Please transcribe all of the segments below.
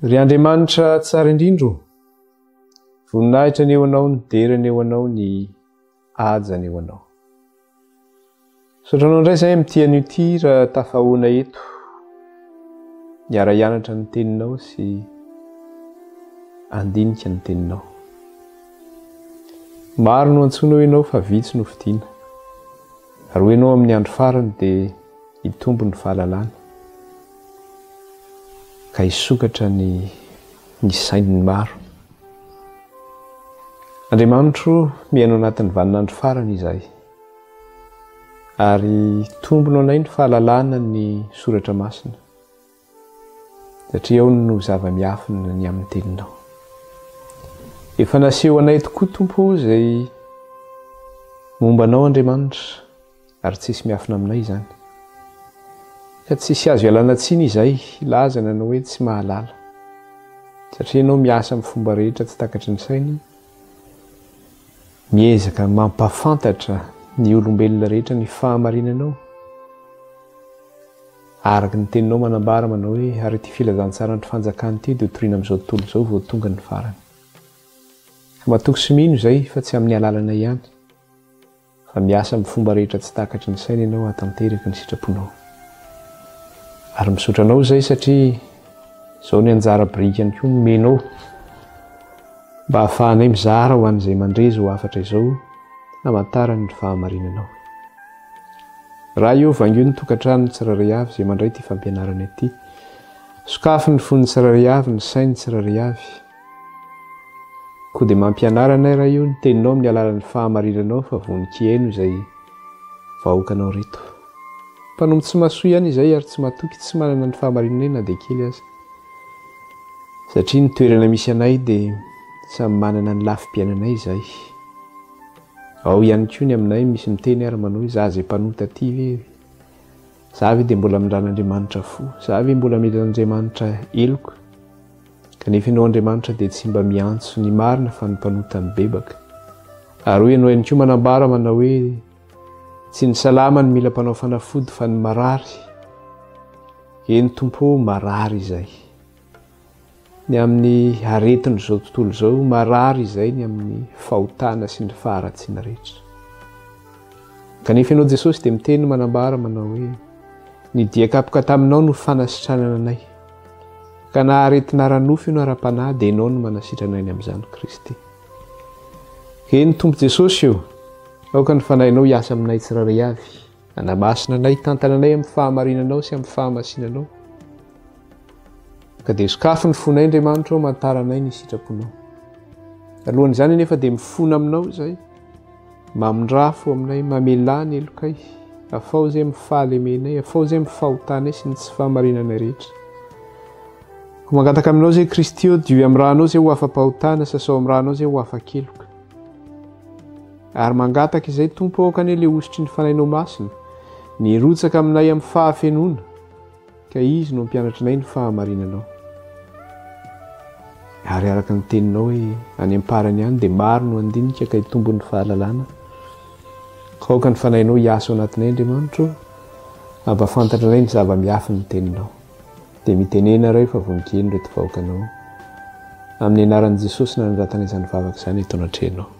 Ry Andriamanitra tsara indrindra o, voninahitra anie ho Anao, ny dera anie ho Anao, ny haja anie ho Anao. Misaotra Anao indray izahay amin'ity anio ity raha tafahoana eto, hiara-hianatra ny Teninao sy handinika ny Teninao. Maro no antsoina hoy Ianao fa vitsy no fidiana. Ary hoy Ianao amin'ny andro farany dia hitombo ny fahalalana ka hisokatra ny ny sain'ny maro. Andriamanitro o, mihaino anatin'ny vaninandro farany izahay. Ary tombony ho anay ny fahalalana ny soratra masina, satria ao no zava-miafina ny amin'ny teninao. Efa naseho anay tokoa, Tompo ô, izay momba Anao, Andriamanitra, ary tsisy miafina aminay izany. Ka tsisy azo ialana tsiny izay hilazana anao hoe tsy mahalala, satria Ianao miasa amin'ny fomba rehetra tsy takatry ny saina, Miezaka mampahafantatra ny olombelona rehetra ny fahamarinanao, araka ny teninao manambara manao hoe, Ary ity filazantsaran'ny fanjakana ity dia hotorina amin'izao tontolo izao vao tonga ny farany. Ka matoky sy mino izay fa tsy amin'ny alalana ihany. Fa miasa amin'ny fomba rehetra tsy takatry ny saina ianao hahatanteraka ny sitraponao. Ary misaotra anao izay satria izao ny anjara biriky ihany koa nomenao mba hahafahanay mizara ho an'izay mandre izao hafatra izao hamantarany ny fahamarinanao. Ray ô, vangio ny tokantranon'ny tsirairay avy izay mandray ity fampianarana ity. Sokafy ny fon'ny tsirairay avy, ny sain'ny tsirairay avy. Koa dia mampianara anay Ray o ny teninao amin'ny alalan'ny fahamarinanao fa vonon-kihaino izay vahoakanao reto. Mpanompo tsy mahasoa ihany izay ary tsy matoky tsy manana ny fahamarinanay na dia kely aza. Satria ny toerana misy anay dia samy manana ny lafim-piainanay izay. Ao ihany koa ny aminay misy miteny ary manao hoe za izay mpanota aty ve za ve dia mbola amindran'Andriamanitra fo, za ve mbola amelan'Andriamanitra heloka. Kanefa Ianao Andriamanitra dia tsy mba miantso ny marina fa ny mpanota mibebaka. Ary hoy Ianao ihany koa manambara manao hoe, Tsy ny salama no mila mpanao fanafody fa ny marary. Eny Tompo ô, marary izay. Ny amin'ny aretin'izao tontolo izao, marary izay ny amin'ny fahotana sy ny faharatsiana rehetra. Kanefa Ianao Jesosy dia miteny manambara manao hoe, Ny dia kapoka taminao no fanasitranana anay. Ka na aretina ara-nofo io na ara-panahy dia Ianao no manasitrana ainy amin'izany Kristy. Eny Tompo Jesosy o, aoka ny Fanahinao hiasa aminay tsirairay avy, hanamasina anay, hitantana anay amin'ny fahamarinanao sy amin'ny fahamasinanao. Ka dia sokafy ny fonay Andriamanitra o, hamantara anay ny sitraponao. Alohan'izany anefa dia mifona aminao izahay. Mamindrafo aminay, mamelà ny helokay, afaho izay amin'ny fahalemenay, afaho izay amin'ny fahotanay sy ny tsy fahamarinanay rehetra. Koa mangataka aminao izay Kristy ô, diovy amin'ny rànao izay ho afa-pahotana, sasao amin'ny rànao izay ho afa-keloka. Ary mangataka izay Tompo aoka anie ilay hosotry ny Fanahinao Masina, ny hirotsaka aminay amin'ny fahafenoana, Ka Izy no hampianatra anay ny fahamarinanao. Ary araka ny teninao hoe, any am-parany any dia maro no handinika ka hitombo ny fahalalana. Ka aoka ny Fanahinao hiasa ao anatinay, Andriamanitra ô, hampahafantatra anay ny zava-miafy ny teninao. Dia mitenena Ray fa vonon-kiheno ireto vahoakanao. Amin'ny anaran'i Jesosy nanoratana izany vavaka izany eto anatrehanao.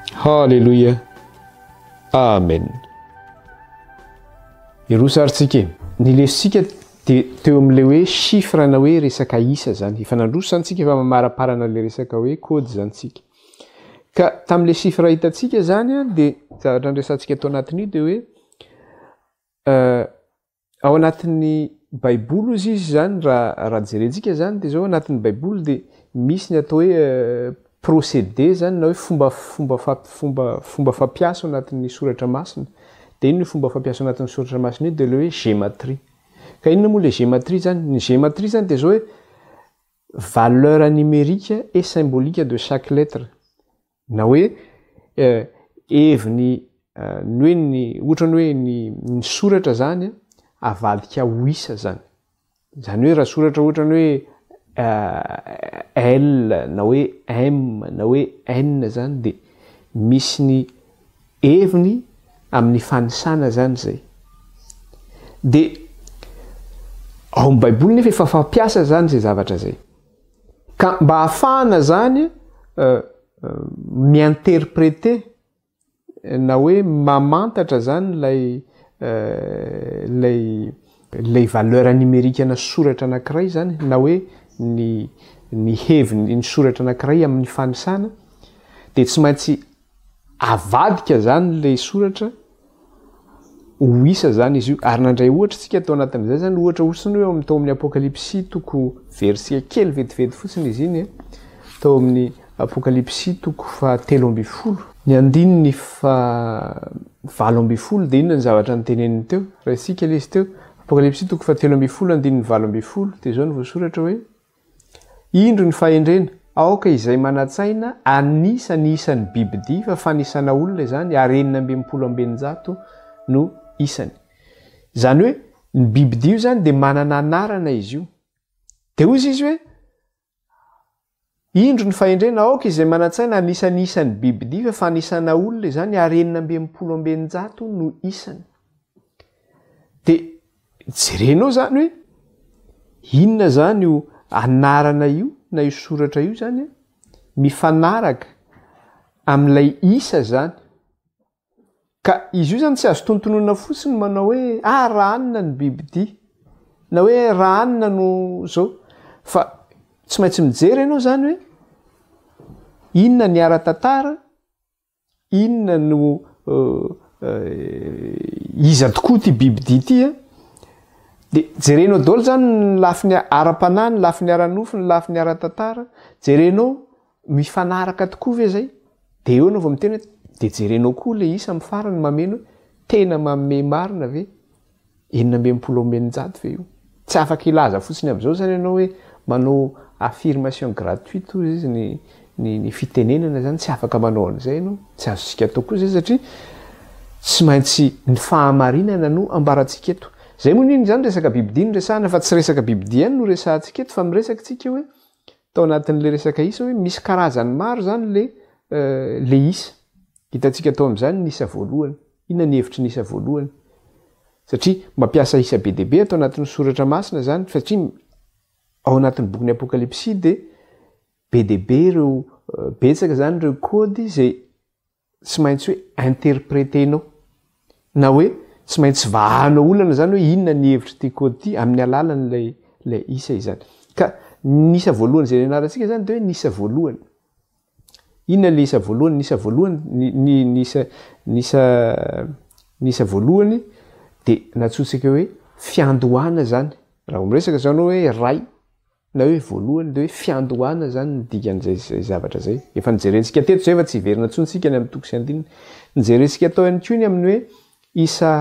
Haleloia. Amen. Hiroso ary tsika e. Ny lesontsika dia teo amin'ilay hoe chiffre na hoe resaka isa zany. Efa nandroso zany tsika, efa mamaraparana an'ilay resaka hoe code zany tsika. Ka tamin'ilay chiffre hitantsika zany an, dia zavatra niresahantsika tao anatin'io dia hoe Ao anatin'ny baiboly ozy izy zany raha raha jerentsika zany de zao anatin'ny baiboly de misy ny atao hoe procédé zany na hoe fomba fomba fomba fomba fampiasa ao anatin'ny soratra masina de inona io fomba fampiasa ao anatin'ny soratra masina io de le hoe gématrie ka inona moa le gématrie zany ny gématrie zany de zao hoe valeur numérique et symbolique de chaque lettre Na hoe heviny ny hoe ny ohatra ny hoe ny ny soratra zany avadika ho isa zany. Zany hoe raha soratra ohatra ny hoe L na hoe M na hoe N zany de misy ny heviny amin'ny fanisana zany zay. De ao amin'ny baiboly nefa efa fampiasa zany zay zavatra zay. Ka mba hahafahana zany mi-interpreter na hoe mamantatra zany ilay ilay ilay valeur numérique ana soratra anankiray zany na hoe ny ny heviny ny soratra anankiray amin'ny fanisana dia tsy maintsy avadika zany ilay soratra ho isa zany izy io. Ary nandray ohatra isika tao anatin'izay zany, ohatra fotsiny hoe ao tao amin'ny Apokalypsy toko verset kely vetivety fotsiny izy iny, tao amin'ny Apokalypsy toko faha-13. Ny andininy faha-18 dia inona ny zavatra noteneniny teo? Raisika ilay izy teo. Apokalypsy toko faha-13 andininy 18 dia izao no voasoratra hoe. Indro ny fahendrena, aoka izay manan-tsaina hanisa ny isan'ny bibidia fa fanisana olona izany ary 666 no isany. Izany hoe ny bibidia io izany dia manana anarana izy io. Dia hoy izy hoe, Indro ny fahendrena, aoka izay manan-tsaina hanisa ny isan'ny bibidia fa fanisana olona izany ary 666 no isany. Dia Jerenao izany hoe inona izany io anarana io na io soratra io izany an, mifanaraka amin'ilay isa izany. Ka izy io izany tsy azo tontononina fotsiny manao hoe ah raha anona ny bibidia na hoe raha anona no zao fa tsy maintsy mijery ianao izany hoe inona ny ara-tantara Inona no iza tokoa ity bibidia ity a? Dia jerenao daholo izany ny lafiny ara-panahy, ny lafiny ara-nofo, ny lafiny ara-tantara, jerenao mifanaraka tokoa ve izay? Dia eo ianao vao miteny hoe, dia jerenao koa ilay isa amin'ny farany mameno hoe tena manome marina ve? 666 ve io? Tsy afaka hilaza fotsiny amin'izao izany ianao hoe manao affirmation gratuite hozy izy ny ny ny fitenenana izany, tsy afaka manao an'izay ianao, tsy azontsika atao koa izay satria tsy maintsy ny fahamarinana no ambarantsika eto. Izay moa anie izany resaka bibidia no resahana fa tsy resaka bibidia ihany no resahantsika eto fa miresaka isika hoe tao anatin'ilay resaka isa hoe misy karazany maro izany le le isa. Hitantsika tao amin'izany ny isa voalohany. Inona ny hevitry ny isa voalohany? Satria mampiasa isa be dia be ato anatin'ny soratra masina izany, satria ao anatin'ny bokin'ny Apokalypsy dia be dia be ireo, betsaka izany ireo kaody izay tsy maintsy hoe interpreter-nao, na hoe tsy maintsy vahanao olana izany hoe inona ny hevitr'ity kaody ity amin'ny alalan'ilay ilay isa izany. Ka ny isa voalohany izay nianarantsika izany dia hoe ny isa voalohany. Inona ilay isa voalohany? Ny isa voalohany, ny, ny, ny isa, ny isa, ny isa voalohany dia nantsointsika hoe fiandohana izany. Raha vao miresaka izao ianao hoe ray na hoe voalohany dia hoe fiandohana izany ny dikan'izay izay zavatra izay. Efa nojerentsika teto izay fa tsy hiverina intsony isika ny amin'ny toko sy andininy. Nojerentsika tao ihany koa ny amin'ny hoe isa,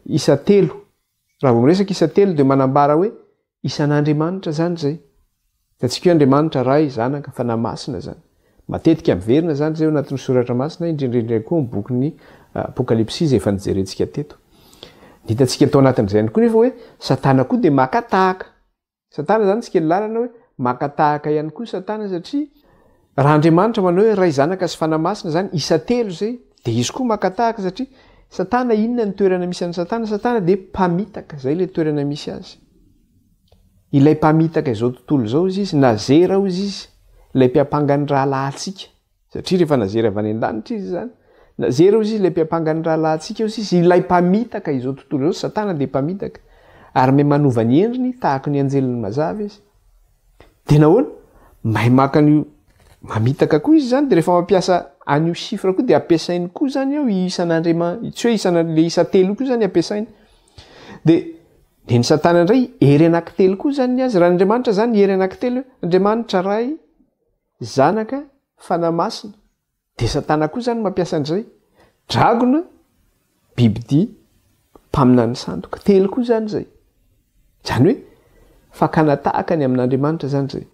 isa telo. Raha vao miresaka isa telo dia manambara hoe Isan'Andriamanitra izany izay. Hitantsika hoe Andriamanitra Ray, Zanaka, Fanahy Masina izany. Matetika miverina izany izay ao anatin'ny Soratra Masina, indrindra indrindra koa amin'ny bokin'ny Apokalypsy izay efa nojerentsika teto. Ny hitantsika tao anatin'izay ihany koa nefa hoe Satana koa dia maka tahaka. Satana izany tsy kely lalana hoe maka tahaka ihany koa Satana satria Raha Andriamanitra manao hoe Ray, Zanaka sy Fanahy Masina izany, isa telo izay, dia izy koa maka tahaka satria Satana inona ny toerana misy an'i Satana? Satana dia mpamitaka, izay ilay toerana misy azy. Ilay mpamitaka izao tontolo izao izy izy, nazera hozy izy, ilay mpiampanga ny rahalahintsika. Satria rehefa nazera avy any an-danitra izy izany, nazera hozy izy, ilay mpiampanga ny rahalahintsika hozy izy, ilay mpamitaka izao tontolo izao, Satana dia mpamitaka. Ary mahay manova ny endriny tahaka ny anjelin'ny mazava izy. Dia nahoana? Mahay maka an'io, mamitaka koa izy izany, dia rehefa mampiasa an'io chiffre koa dia ampiasainy koa izany eo io isan'Andriama-, tsy hoe isana-, le isa telo io koa izany ampiasainy. Dia nen'i Satana indray hery anankitelo koa izany ny azy, raha Andriamanitra izany hery anankitelo, Andriamanitra Ray, Zanaka, Fanahy Masina. Dia satana koa zany mampiasa an'izay. Dragona, bibidia, mpaminany sandoka. Telo koa zany izay. Izany hoe fakana tahaka ny amin'Andriamanitra zany izay.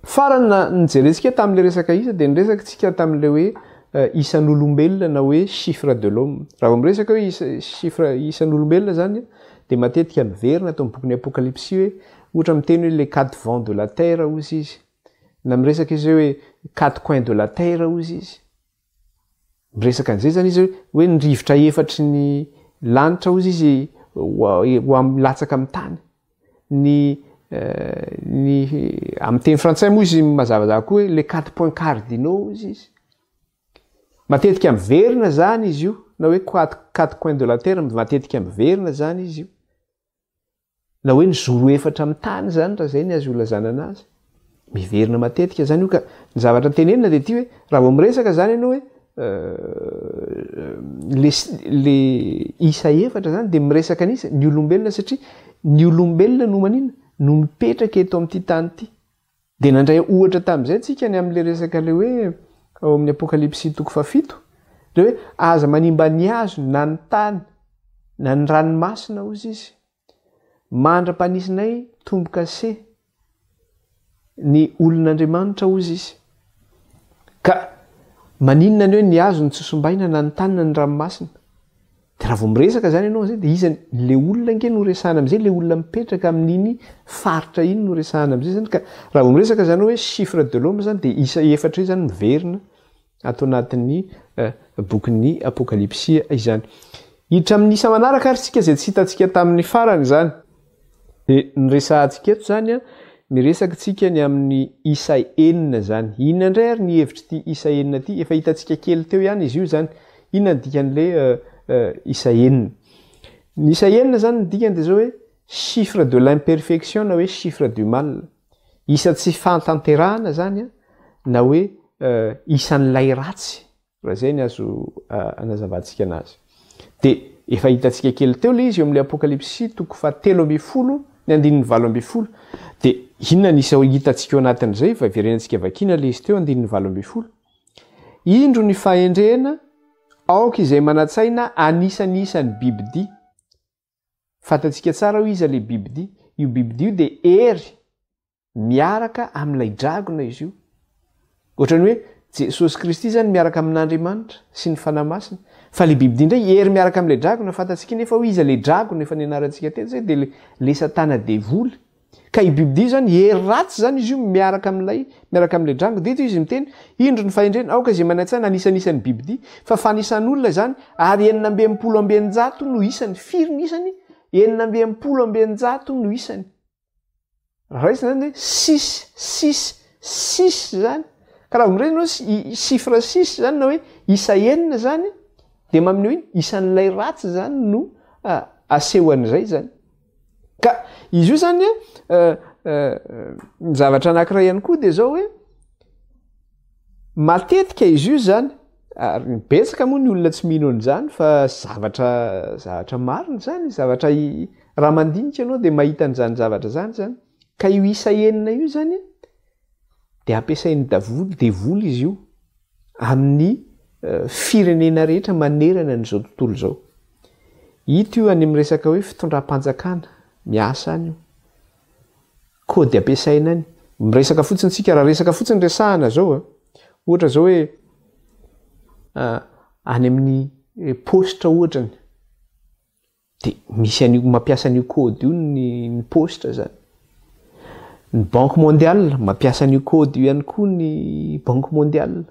Farany na nijerentsika tamin'ilay resaka isa dia niresaka tsika tamin'ilay hoe eh, isan'olombelona na hoe chiffre de l'homme. Raha vao miresaka hoe isa, chiffre isan'olombelona zany dia matetika miverina ato amin'ny bokin'ny Apokalypsy hoe ohatra miteny hoe les quatre vents de la terre hozy izy. Na miresaka izy hoe quatre coins de la terre hozy izy. Miresaka an'izay zany izy hoe ny rivotra efatry ny lanitra hozy izy ho milatsaka amin'ny tany. Ny Ny amin'ny teny frantsay moa izy mazavazava koa hoe les quatre points cardinaux hozy izy. Matetika miverina zany izy io na hoe quatre coins de la terre matetika miverina zany izy io. Na hoe ny zoro efatra amin'ny tany zany raha zay ny azo ilazana anazy. Miverina matetika zany io ka ny zavatra tenenina dia ity hoe raha vao miresaka zany ianao hoe le le isa efatra zany dia miresaka an'iza? Ny olombelona satria ny olombelona no maninona? No mipetraka eto amin'ity tany ity. Dia nandray ohatra tamin'izay tsika ny amin'ilay resaka ilay hoe ao amin'ny Apokalypsy toko fahafito, ilay hoe aza manimba ny hazo na ny tany na ny ranomasina hozy izy mandra-panisinay tombo-kase ny olon'Andriamanitra hozy izy. Ka maninona ny hoe ny hazo no tsy sombaina na ny tany na ny ranomasina? Dia raha vao miresaka izany ianao amin'izay dia iza le olona ange no resahana amin'izay, le olona mipetraka amin'iny faritra iny no resahana amin'izay izany ka raha vao miresaka izany hoe chiffre de l'homme izany dia isa efatra io izany miverina ato anatin'ny bokin'ny Apokalypsy izany. Hiditra amin'ny isa manaraka ary isika izay tsy hitantsika tamin'ny farany izany. Dia ny resahantsika eto izany an, miresaka tsika ny amin'ny isa enina izany. Inona indray ary ny hevitr'ity isa enina ity? Efa hitantsika kely teo ihany izy io izany. Inona ny dikan'ilay isa enina? Ny isa enina izany ny dikany dia izao hoe chiffre de l'imperfection na hoe chiffre du mal. Isa tsy fahatanterahana izany an, na hoe isan'ilay ratsy. Raha izay ny azo anazavantsika anazy. Dia efa hitantsika kely teo ilay izy eo amin'ilay Apokalypsy toko fahatelo ambin'ny folo ny andininy 18. Dia inona ny isa hitantsika eo anatin'izay? Fa iverenantsika vakiana ilay izy teo andininy 18. Indro ny fahendrena, aoka izay manan-tsaina anisan'ny isan'ny bibidia. Fantatsika tsara hoe iza ilay bibidia. Io bibidia io dia hery Miaraka amin'ilay dragona izy io. Ohatran'ny hoe Jesosy Kristy izany miaraka amin'Andriamanitra sy ny Fanahy Masina. Fa ilay bibidia indray hery miaraka amin'ilay dragona. Fantatsika nefa hoe iza ilay dragona efa nianarantsika teto izay dia ilay satana devoly. Ka io bibidia io izany hery ratsy izany izy io miaraka amin'ilay miaraka amin'ilay dragona. Dia eto izy miteny, indro ny fahendrena, aoka izay manan-tsaina anisan'isan'ny bibidia. Fa fanisan'olona izany ary 666 no isany. Firy ny isany? 666 no isany. Raisina zany hoe six, six, six zany. Ka raha vao miresaka ianao chiffre six zany na hoe isa enina zany dia mamin'ny hoe isan'ilay ratsy zany no aseho an'izay zany. Ka izy io zany ny zavatra anankiray ihany koa dia zao hoe matetika izy io zany ary betsaka moa ny olona tsy mino an'izany fa zavatra zavatra marina izany, zavatra raha mandinika ianao dia mahita an'izany zavatra izany zany. Ka io isa enina io zany dia ampiasain'ny davoly, devoly izy io amin'ny firenena rehetra manerana an'izao tontolo izao. Hita io any amin'ny resaka hoe fitondram-panjakana, miasa any io. Code ampiasaina any. Miresaka fotsiny tsika, raha resaka fotsiny resahana zao a, ohatra zao hoe any amin'ny paositra ohatrany, de misy an'io mampiasa an'io code io ny ny paositra zany. Ny banque mondiale mampiasa an'io code io ihany koa ny banque mondiale.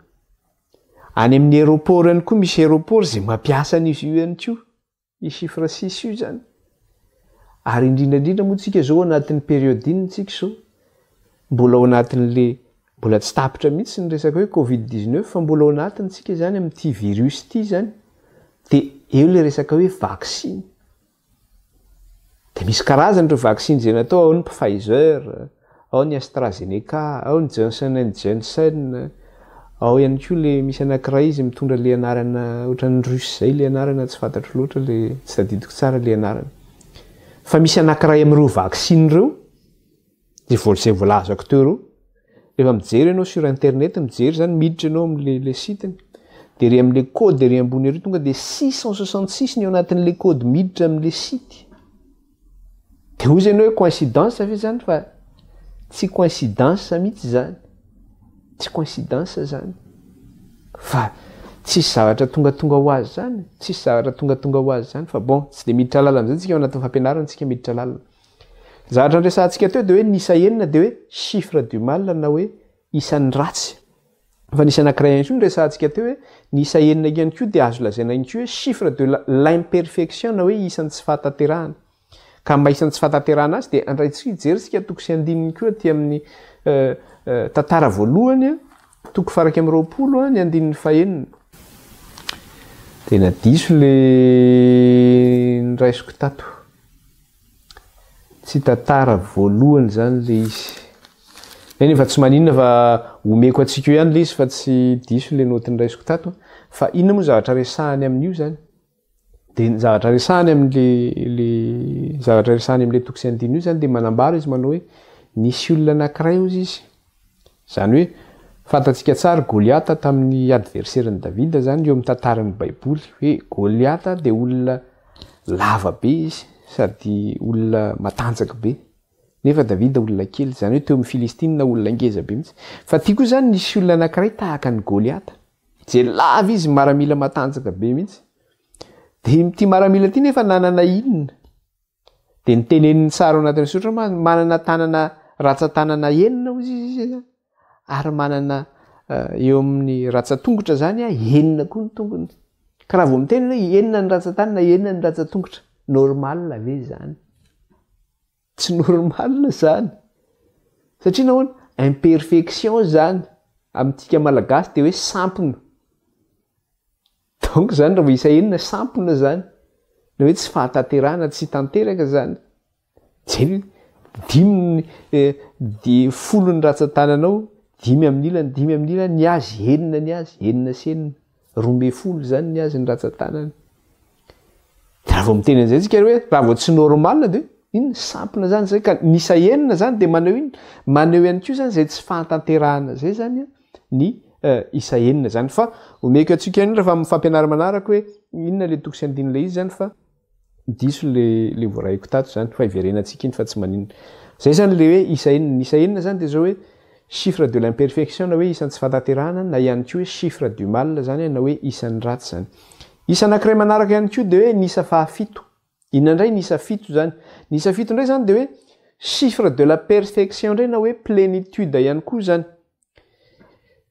Any amin'ny aéroport ihany koa misy aéroport zay mampiasa an'izy io ihany koa. Io chiffre six io izany. Ary indrindra indrindra moa tsika izao anatin'ny période inona tsika izao? Mbola ao anatin'le mbola tsy tapitra mihitsy ny resaka hoe covid 19 fa mbola ao anatiny tsika izany amin'ity virus ity izany. Dia eo le resaka hoe vaksiny. Dia misy karazany ireo vaksiny izay natao, ao ny Pfizer, Ao ny AstraZeneca, ao ny Johnson and Johnson, ao ihany koa le misy anakiray izy mitondra le anarana ohatran'ny russe zay le anarana tsy fantatro loatra le tsy tadidiko tsara le anarana. Fa misy anakiray amin'ireo vaksiny ireo, zay voa zay voalazako teo ireo, rehefa mijery ianao sur internet mijery zany miditra ianao am'le le site-ny, de ery am'le code ery ambony ery tonga de 666 ny ao anatin'le code miditra am'le site. De hoy ianao hoe coïncidence ve zany fa tsy coïncidence mihitsy zany, tsy coïncidence zany fa tsisy zavatra tongatonga ho azy zany, tsisy zavatra tongatonga ho azy zany fa bon tsy de miditra lalina am'zay tsika ao anatin'ny fampianarana tsika miditra lalina. Ny zavatra niresahantsika teo de hoe ny isa enina de hoe chiffre du mal na hoe isan'ny ratsy. Fa nisy anankiray ihany koa noresahantsika teo hoe ny isa enina ihany koa dia azo lazaina ihany koa hoe chiffre de l'imperfection na hoe isan'ny tsy fahatanterahana. Ka amin'ny maha isan'ny tsy fahatanterahana azy dia andray tsy hijery isika toko sy andininy koa aty amin'ny tantara voalohany toko faha 21 ny andininy fahenina. Tena diso le noraisiko tato. Tsy tantara voalohany izany le izy. Eny fa tsy maninona fa omeko antsika eo ihany le izy fa tsy diso le note noraisiko tato. Fa inona moa zavatra resahany amin'io izany? Dia ny zavatra resahany amin'le le zavatra resahany amin'le toko sy andininy io izany dia manambara izy manao hoe nisy olona anankiray hozy izy. Izany hoe fantatsika tsara Goliata tamin'ny adversaire-n'i Davida izany eo amin'ny tantaran'ny Baiboly hoe Goliata dia olona lava be izy sady olona matanjaka be. Nefa Davida olona kely, izany hoe teo amin'ny Filistina olona ngeza be mihitsy. Fa aty koa izany nisy olona anankiray tahaka an'i Goliata. Izay lava izy maramila matanjaka be mihitsy. Dia ity maramila ity nefa nanana inona? Dia niteneniny tsara ao anatin'ny soratra ma manana tanana ratsan-tanana enina hozy izy ary manana eh, eo amin'ny ratsan-tongotra zany a enina koa ny tongony. Ka raha vao miteny hoe enina ny ratsan-tanana, enina ny ratsan-tongotra, normal ve izany? Tsy normal zany. Satria nahoana? Imperfection zany. Amintsika malagasy dia hoe sampona. Donc zany raha vao isa enina sampona zany. Na hoe tsy fahatanterahana, tsy tanteraka zany. Jereo, dimy ny eh, folo ny ratsan-tananao, dimy amin'ny ilany, dimy amin'ny ilany, ny azy enina ny azy, enina sy enina. 12 izany ny azy ny ratsan-tanany. Dia raha vao miteny an'izay tsika hoe raha vao tsy normal dia inona sampona izany izay ka ny isa enina izany dia maneho inona? Maneho ihany koa izany izay tsy fahatanterahana izay izany ny isa enina izany fa omeko antsika ihany rehefa amin'ny fampianarana manaraka hoe inona ilay toko sy andininy ilay izy izany fa Diso le le voarahiko tato zany fa hiverenantsika iny fa tsy maninona. Zay zany le hoe isa enina. Ny isa enina zany dia zao hoe chiffre de l'imperfection na hoe isan'ny tsy fahatanterahana na ihany koa hoe chiffre du mal zany na hoe isan'ny ratsy zany. Isa anankiray manaraka ihany koa dia hoe ny isa fahafito. Inona indray ny isa fito zany? Ny isa fito indray zany dia hoe chiffre de la perfection indray na hoe plenitude ihany koa zany.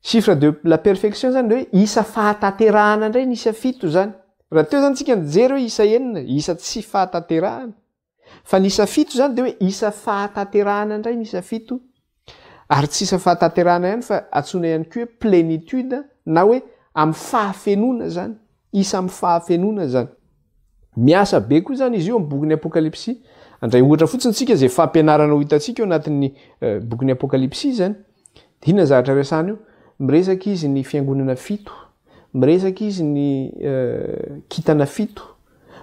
Chiffre de la perfection zany le hoe isa fahatanterahana indray ny isa fito zany. Raha teo zany tsika nijery hoe isa enina, isa tsy fahatanterahana. Fa ny isa fito zany de hoe isa fahatanterahana indray ny isa fito. Ary tsy isa fahatanterahana ihany fa antsoina ihany koa hoe plenitude na hoe amin'ny fahafenoana zany. Isa amin'ny fahafenoana izany. Miasa be koa izany izy io amin'ny bokin'ny Apokalypsy. Handray ohatra fotsiny isika izay fampianarana ho hitantsika ao anatin'ny eh, bokin'ny Apokalypsy izany. Dia inona zavatra resahana io? Miresaka izy ny fiangonana fito, miresaka izy ny eh, kintana fito,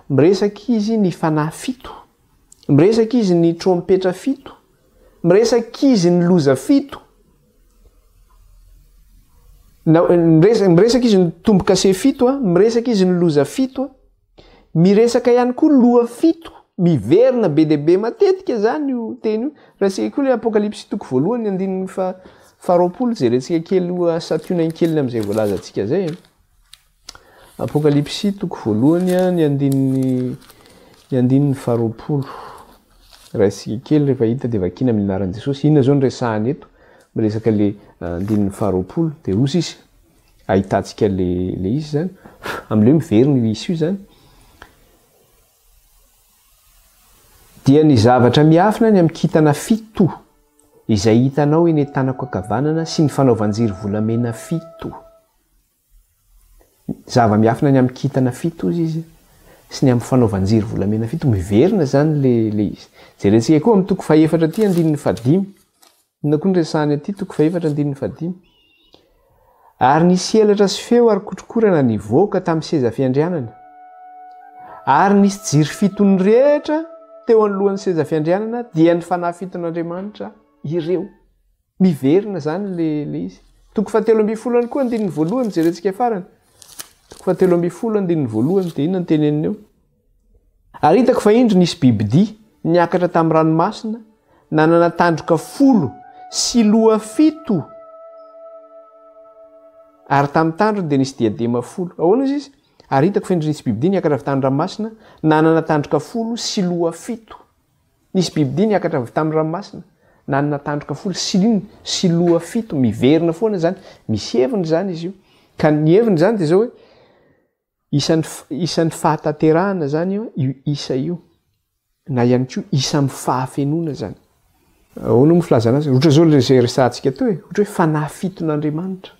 miresaka izy ny fanahy fito, miresaka izy ny trompetra fito, miresaka izy ny loza fito. Na, miresaka izy ny tombo-kase fito, a, miresaka izy ny loza fito, a, miresaka ihany koa loha fito, miverina be dia be matetika zany io teny io. Raha isika koa ilay Apokalypsy toko voalohany andininy fa faharoapolo, jerentsika kely ho santionany keliny amin'izay voalazantsika izay. Apokalypsy toko voalohany ny andininy ny andininy faharoapolo. Raisika kely rehefa hita dia vakiana amin'ny anaran'i Jesosy. Inona izao no resahana eto? Miresaka le andininy faharoapolo dia hoy izy ahitantsika le le izy izany. Amin'ilay hoe miverina io isa io izany. Dia ny zavatra miafina ny amin'ny kintana fito izay hitanao eny an-tanako ankavanana sy ny fanaovan-jiro volamena fito. Zava-miafina ny amin'ny kintana fito hozy izy sy ny amin'ny fanaovan-jiro volamena fito. Miverina izany le le izy. Jerentsika koa amin'ny toko fahefatra aty andininy fahadimy. Inona koa ny resahany aty toko fahefatra andininy fahadimy. Ary nisy elatra sy feo ary kotrokorana nivoaka tamin'ny seza fiandrianana. Ary nisy jiro fito nirehitra teo anoloan'ny seza fiandrianana dia ny fanahy fiton'Andriamanitra ireo. Miverina zany le le izy. Toko fahatelo ambin'ny folo ihany koa andininy voalohany jerentsika farany. Toko fahatelo ambin'ny folo andininy voalohany dia inona ny teneniny eo? Ary hitako fa indro nisy bibidia niakatra tamin'ny ranomasina, nanana tandroka folo sy loha fito, ary tamin'ny tandrony dia nisy diadema folo. Ahoana izy izy? Ary hitako fa indro nisy bibidia niakatra avy tamin'ny ranomasina, nanana tandroka folo sy loha fito. Nisy bibidia niakatra avy tamin'ny ranomasina, nanana tandroka folo sy liny sy loha fito, miverina foana izany, misy heviny izany izy io. Ka ny heviny izany dia izao hoe, isan'ny isan'ny fahatanterahana izany io, io isa io. na ihany koa isa amin'ny fahafenoana izany. Ahoana moa filazana azy? Ohatra izao ilay izay resahantsika teo e, ohatra hoe fanahy fiton'Andriamanitra,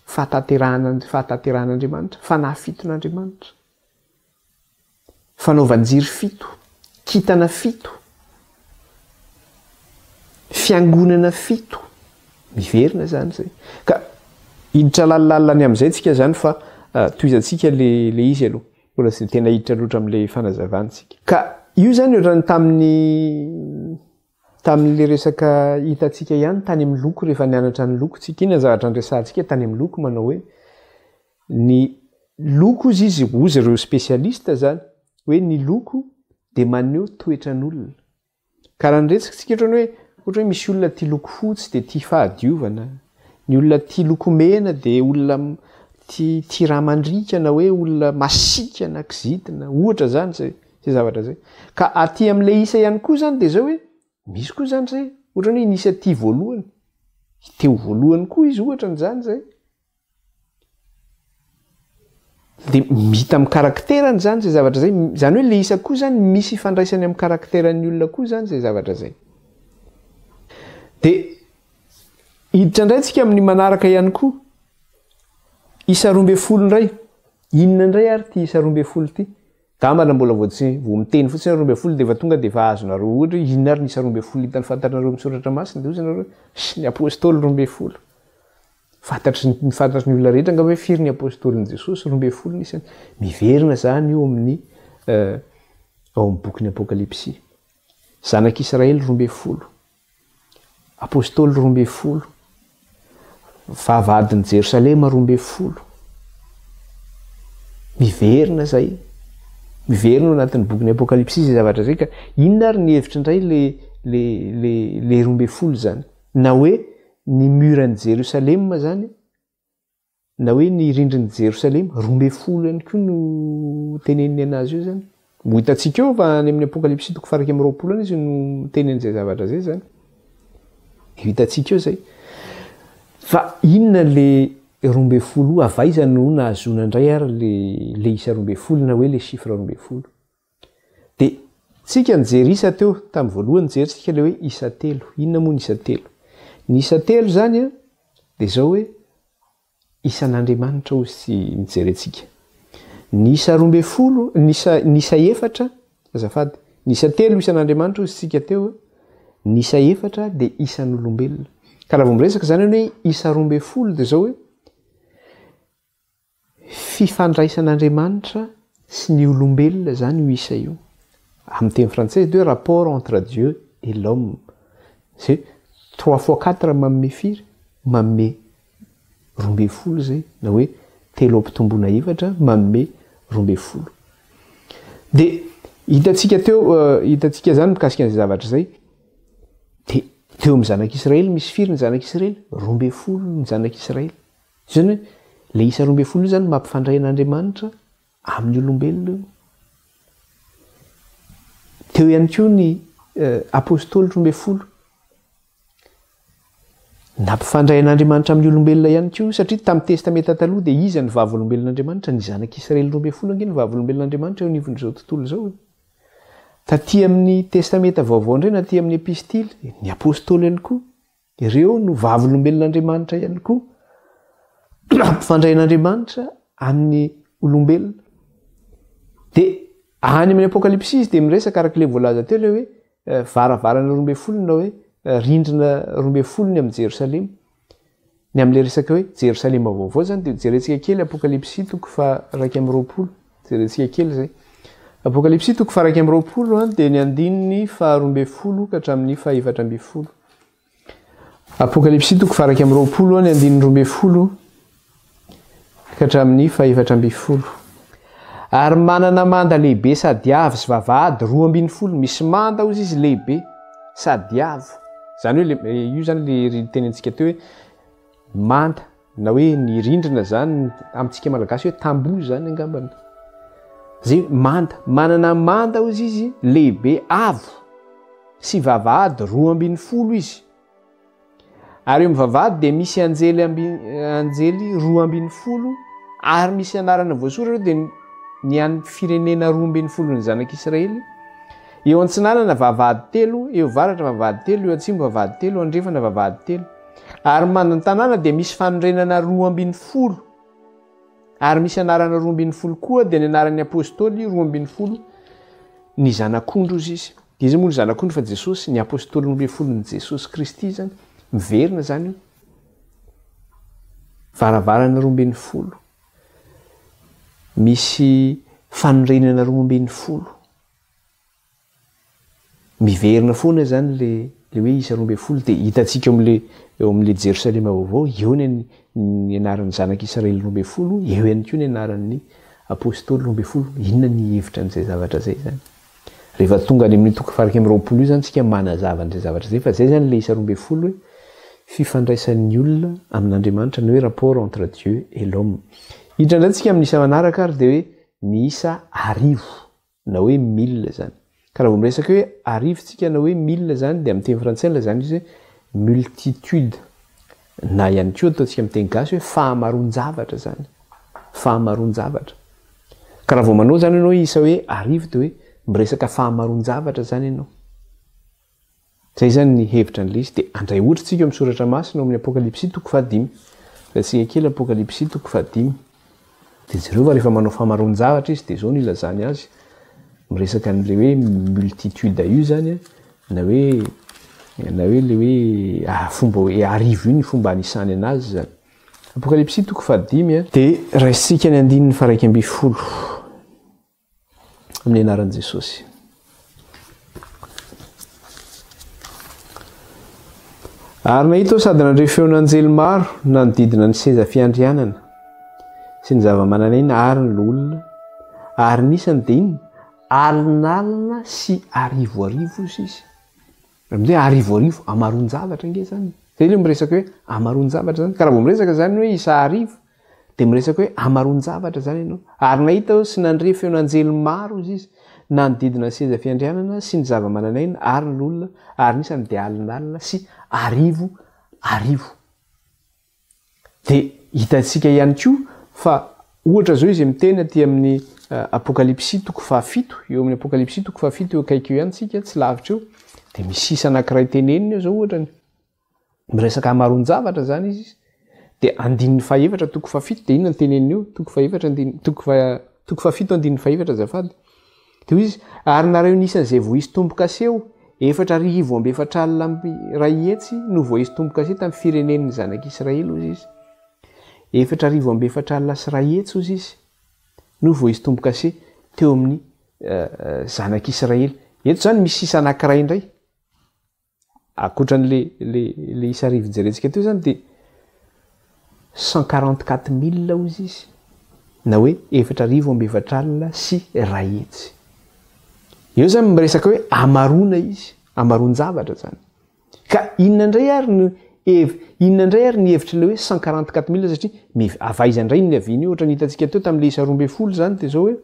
fahatanterahana fahatanterahan'Andriamanitra, fanahy fiton'Andriamanitra. Fanaovan-jiro fito, kintana fito, fiangonana fito, miverina izany izay. Ka hiditra lalindalina any amin'izay tsika izany fa tohizantsika le le izy aloha. Mbola tsy dia tena hiditra loatra amin'ilay fanazavana isika. Ka io izany ohatran'ny tamin'ny tamin'ilay resaka hitantsika ihany tany amin'ny loko rehefa nianatra ny loko tsika. Inona ny zavatra niresahantsika tany amin'ny loko manao hoe ny loko hozy izy, hozy ireo spécialiste izany, hoe ny loko dia maneho toetran'olona. Ka raha ny resaka tsika ohatrany hoe ohatra hoe misy olona tia loko fotsy dia tia fahadiovana, ny olona tia loko mena dia olona tia tia rà mandriaka na hoe olona masiaka na kizitina, ohatra izany izay izay zavatra izay. Ka aty amin'ilay isa ihany koa izany dia izao hoe misy koa izany izay ohatrany hoe ny isa tia voalohany, te ho voalohany koa izy ohatra an'izany izay. Dia hita amin'ny karakterany izany izay zavatra izay, izany hoe ilay isa koa izany misy ifandraisany amin'ny karakteran'ny olona koa izany izay zavatra izay. Dia hiditra indray tsika amin'ny manaraka ihany koa, isa 12 indray, inona indray ary ity isa 12 ity? Angamba na mbola vao tsy vao miteny fotsiny aho 12 dia efa tonga dia efa azonareo ohatra hoe inona ary ny isa 12 hitan'ny fantatrareo amin'ny soratra masina dia hoy ianareo hoe ny apostoly 12. Fantatry ny fantatry ny olona rehetra angamba hoe firy ny apostolin'i Jesosy, 12 ny isany. Miverina izany io amin'ny ao amin'ny bokin'ny Apokalypsy. Zanak'Israely 12, apostoly 12, vavahadin'i Jerosalema 12. Miverina izay. Miverina ao anatin'ny bokin'ny Apokalypsy izay zavatra izay ka inona ary ny hevitra indray le le le le 12 izany? Na hoe Ny mur an'i Jerosalema izany, na hoe ny rindrin'i Jerosalema, 12 ihany koa no teneniny anazy io izany. Ho hitantsika eo fa any amin'ny Apokalypsy toko faha 21 any izy no miteny an'izay zavatra izay izany. Ho hitantsika eo izay. Fa inona le 12 io, avy aiza no nahazoana indray ary le le isa 12 na hoe le chiffre 12? Dia tsika nijery isa teo, tamin'ny voalohany nijery tsika ilay hoe isa telo. Inona moa ny isa telo? Ny isa telo izany an, dia izao hoe isan'Andriamanitra hozy tsy nijerentsika. Ny isa 12, ny isa, ny isa efatra, azafady, ny isa telo isan'Andriamanitra hozy tsika teo, ny isa efatra dia isan'olombelona. Ka raha vao miresaka izany hoe isa 12 dia izao hoe Fifandraisan'Andriamanitra sy ny olombelona izany io isa io. Amin'ny teny frantsay izy dia hoe rapport entre Dieu et l'homme. Izay hoe trois fois quatre manome firy? Manome 12 izay, na hoe telo ampitomboina efatra manome 12. Dia hitantsika teo, hitantsika izany mikasika an'izay zavatra izay. Dia teo amin'ny zanak'Israely misy firy ny zanak'Israely? 12 ny zanak'Israely. Izany hoe, ilay isa 12 io izany mampifandray an'Andriamanitra amin'ny olombelona io. Teo ihany koa ny apostoly 12. Nampifandray an'Andriamanitra amin'ny olombelona ihany koa, satria tamin'ny Testamenta Taloha dia iza no vavolombelon'Andriamanitra? Ny zanak'Israely 12 ange no vavolombelon'Andriamanitra eo anivon'izao tontolo izao e. Taty amin'ny Testamenta Vaovao indray na aty amin'ny Epistily, ny apostoly ihany koa. Ireo no vavolombelon'Andriamanitra ihany koa, ampifandray an'Andriamanitra amin'ny olombelona. Dia any amin'ny Apokalypsy izy dia miresaka araka ilay voalaza teo ilay hoe eh, varavarana 12 na hoe eh, rindrina 12 ny amin'i Jerosalema. Ny amin'ilay resaka hoe Jerosalema vaovao izany dia jerentsika kely Apokalypsy toko faha-21. Jerentsika kely izay. Apokalypsy toko faha-21 dia ny andininy faha-12 ka hatramin'ny faha-14. Apokalypsy toko faha-21 ny andininy 12 ka hatramin'ny faha-14. Ary manana manda lehibe sady avo sy vavahady 12, misy manda hozy izy lehibe sady avo. Izany hoe le, io izany le tenentsika teo hoe manda na hoe ny rindrina izany amintsika malagasy hoe tamboho izany angambany. Zay manda, manana manda hozy izy lehibe avo sy vavahady 12 izy. Ary eo amin'ny vavahady dia misy anjely ambi, anjely 12 ary misy anarana voasoratra dia ny an'ny firenena 12 ny zanak'Israely. Eo antsinanana vavahady telo, eo avaratra vavahady telo, eo atsimo vavahady telo, andrefana vavahady telo. Ary mandan-tanàna dia misy fanorenana 12. Ary misy anarana 12 koa, dia ny anaran'ny apostoly 12 ny Zanak'ondry hozy izy. Dia iza moa ny Zanak'ondry fa Jesosy, ny apostoly 12n'i Jesosy Kristy izany. Miverina izany io. Varavarana 12. Misy fanorenana 12. Miverina foana izany le le hoe isa 12 dia hitantsika eo amin'le eo amin'le Jerosalema vaovao, eo ny ny anaran'ny zanak'Israely 12, eo ihany koa ny anaran'ny apostoly 12. Inona ny hevitra an'izay zavatra izay izany? Rehefa tonga any amin'io toko faha-21 io izany tsika manazava an'izay zavatra izay fa izay izany le isa 12 hoe fifandraisan'ny olona amin'Andriamanitra ny hoe rapport entre Dieu et l'homme. Hiditra indray tsika amin'ny isa manaraka ary dia hoe ny isa arivo. na hoe mille zany. Ka raha vao miresaka hoe arivo tsika na hoe mille zany dia amin'ny teny frantsay no ilazana izy hoe multitude na ihany koa ataontsika amin'ny teny gasy hoe fahamaroan-javatra zany, fahamaroan-javatra. Ka raha vao manao zany ianao isa hoe arivo dia hoe miresaka fahamaroan-javatra zany ianao. Izay izany ny hevitra an'ilay izy. Dia handray ohatra isika eo amin'ny soratra masina ao amin'ny Apokalypsy toko fahadimy. Raisina kely Apokalypsy toko fahadimy. Dia jereo fa rehefa manao famaroan-javatra izy dia izao no ilazany azy. Miresaka an'ilay hoe multitude io izany an, na hoe na hoe ilay hoe ah, fomba hoe arivo io ny fomba anisany anazy izany. Apokalypsy toko fahadimy an. Dia raisintsika ny andininy faha-11. Amin'ny anaran'i Jesosy. Ary nahita aho sady nandre feon'anjely maro nanodidina ny seza fiandrianana sy ny zava-manan'aina ary ny loholona, ary ny isany dia inona? Alinalina sy arivoarivo hozy izy. Amin'izay arivoarivo, hamaroan-javatra ange izany. Izay ilay miresaka hoe hamaroan-javatra izany. Ka raha vao miresaka izany hoe isa arivo, dia miresaka hoe hamaroan-javatra izany ianao. Ary nahita aho sy nandre feon'anjely maro hozy izy, nanodidina ny seza fiandrianana sy ny zava-manan'aina ary ny loholona, ary ny isany dia alinalina sy arivo arivo. Dia hitantsika ihany koa fa ohatra izao izy miteny aty amin'ny Apokalypsy toko fahafito, eo amin'ny Apokalypsy toko fahafito eo akaiky eo ihany tsika, tsy lavitra eo, dia misy sisa anankiray teneniny eo izao ohatra ny miresaka hamaroan-javatra izany izy, dia andininy fahefatra toko fahafito dia inona ny teneniny eo? Toko fahefatra andininy toko faha toko fahafito andininy fahefatra azafady. Dia hoy izy, Ary nareo ny isan'izay voaisy tombo-kase eo, 440 amby iray hetsy no voaisy tombo-kase tamin'ny firenen'ny zanak'Israely, hozy izy. 440 100, hozy izy, no voaisy tombo-kase teo amin'ny zanak'Israely. Eto izany misy isa anankiray indray. Ankoatra an'le le le isa arivo jerentsika teo zany dia 144 mille hozy izy na hoe 144 100. Eo zany miresaka hoe hamaroana izy, hamaroan-javatra zany. Ka inona indray ary no hev- inona indray ary ny hevitr'ilay hoe 144 mille satria miv- avy aiza indray no niaviany io? Ohatran'ny hitantsika teo tamin'ilay isa 12 zany dia zao hoe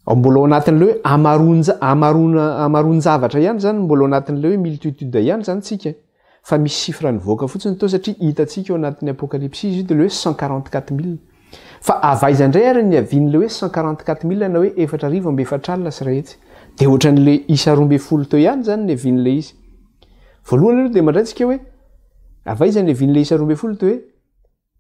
Ao mbola ao anatin'ilay hoe hamaroan-ja- hamaroana hamaroan-javatra ihany izany, mbola ao anatin'ilay hoe multitude ihany izany tsika e. Fa misy chiffre nivoaka fotsiny teo satria hitantsika ao anatin'ny Apokalypsy izy io dia ilay hoe 144 000. Fa avy aiza indray ary ny niavian'ilay hoe 144 000 na hoe 440 100? Dia ohatran'ilay isa 12 teo ihany izany niavian'ilay izy. Voalohany aloha dia mandray tsika hoe avy aiza niavian'ilay isa 12 dia hoe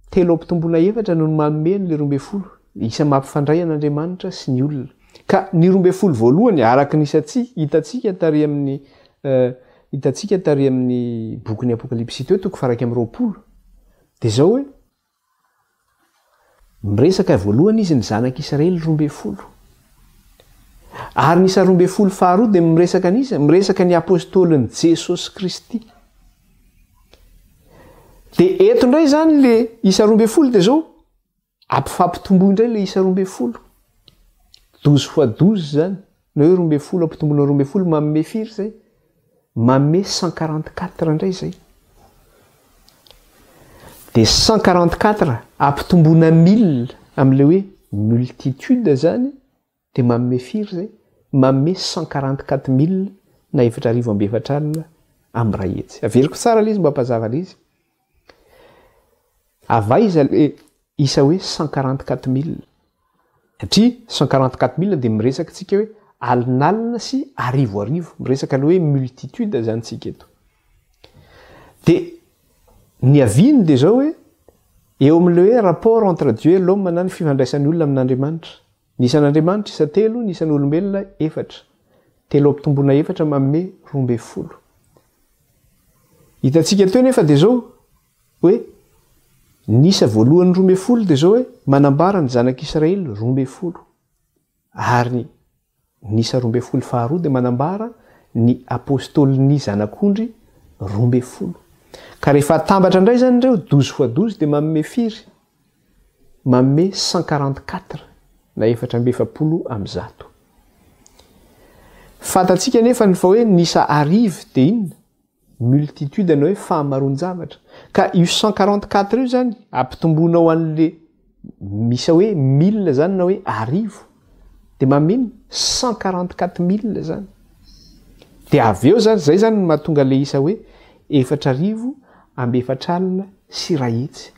Telo ampitomboina efatra no manome an'ilay 12, isa mampifandray an'Andriamanitra sy ny olona. Ka ny 12 voalohany, araka ny isantsika, hitantsika tary amin'ny hitantsika tary amin'ny bokin'ny Apokalypsy teo, toko faha-21, dia izao hoe, miresaka voalohany izy ny zanak'Israely 12. Ary ny isa 12 faharoa dia miresaka an'iza? Miresaka ny apostolin'i Jesosy Kristy. Dia eto indray izany le isa 12 dia izao, ampifampitomboy indray le isa 12. Douze fois douze izany, na hoe 12 ampitomboina 12 manome firy izay? Manome 144 indray izay. Dia 144 ampitomboina mille amin'ilay hoe multitude izany, Dia manome firy izay? Manome 144 mille na 144 100. Averiko tsara ilay izy mba hampazava ilay izy. Avy aiza ilay isa hoe 144 mille? Satria 144 mille dia miresaka isika hoe alinalina sy arivoarivo. Miresaka le hoe multitude zany tsika eto. Dia ny aviany dia zao hoe eo amin'le hoe rapport entre Dieu et l'homme na ny fifandraisan'ny olona amin'Andriamanitra. Ny isan'Andriamanitra isa telo, ny isan'olombelona efatra. Telo ampitomboina efatra manome 12. Hitantsika teo nefa dia zao hoe ny isa voalohany 12 dia zao hoe manambara ny zanak'Israely 12. Ary ny isa 12 faharoa dia manambara ny apôstôlin'ny Zanak'ondry 12. Ka rehefa atambatra indray izany ireo, douze fois douze dia manome firy? Manome 144 na 144. Fantatsika anefa ny fa hoe ny isa arivo dia inona? Multitude na hoe fahamaroan-javatra. Ka io 144 io izany, ampitomboinao an'le isa hoe mille izany na hoe arivo, dia manome inona? 144 mille izany. Dia avy eo izany, izay izany no mahatonga le isa hoe 140 400.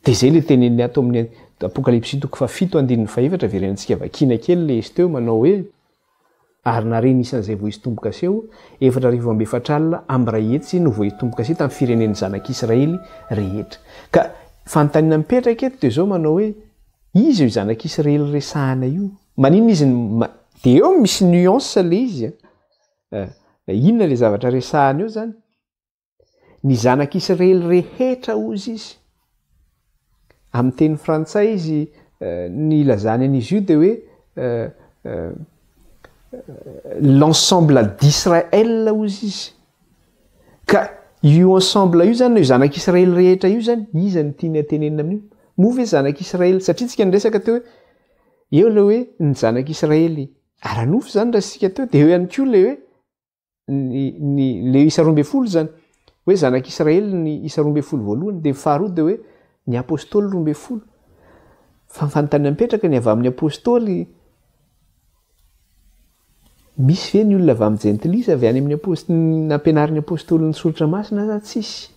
Dia izay le teneniny ato amin'ny Apokalypsy toko fahafito andininy fahefatra, verenantsika vakiana kely le izy teo, manao hoe, Ary nare ny isan'izay voaisy tombo-kase ho, 440 100 no voaisy tombo-kase tamin'ny firenen'ny zanak'Israely rehetra. Ka fanontaniana mipetraka eto dia izao manao hoe, iza io zanak'Israely resahana io? Maninona izy no, dia eo misy nuance ilay izy an! Inona ilay zavatra resahana eo izany? Ny zanak'Israely rehetra hozy izy. Amin'ny teny frantsay izy, ny ilazany an'izy io dia hoe l'ensemble d'Israël hozy izy. Ka io ensemble io zany, na io zanak'Israely rehetra io zany, iza no tiany hatenenina amin'io? Moa ve zanak'Israely, satria tsika niresaka teo hoe, eo ilay hoe ny zanak'Israely ara-nofo zany raisitsika teo, dia eo ihany koa ilay hoe ny ny le isa 12 zany hoe zanak'Israely ny isa 12 voalohany dia faharoa dia hoe ny apôstôly 12. Fa ny fanontaniana mipetraka ny avy amin'ny apôstôly misy ve ny olona avy amin'ny jentilisa avy any amin'ny apôst- nampianarin'ny apôstôly ny soratra masina sa tsisy?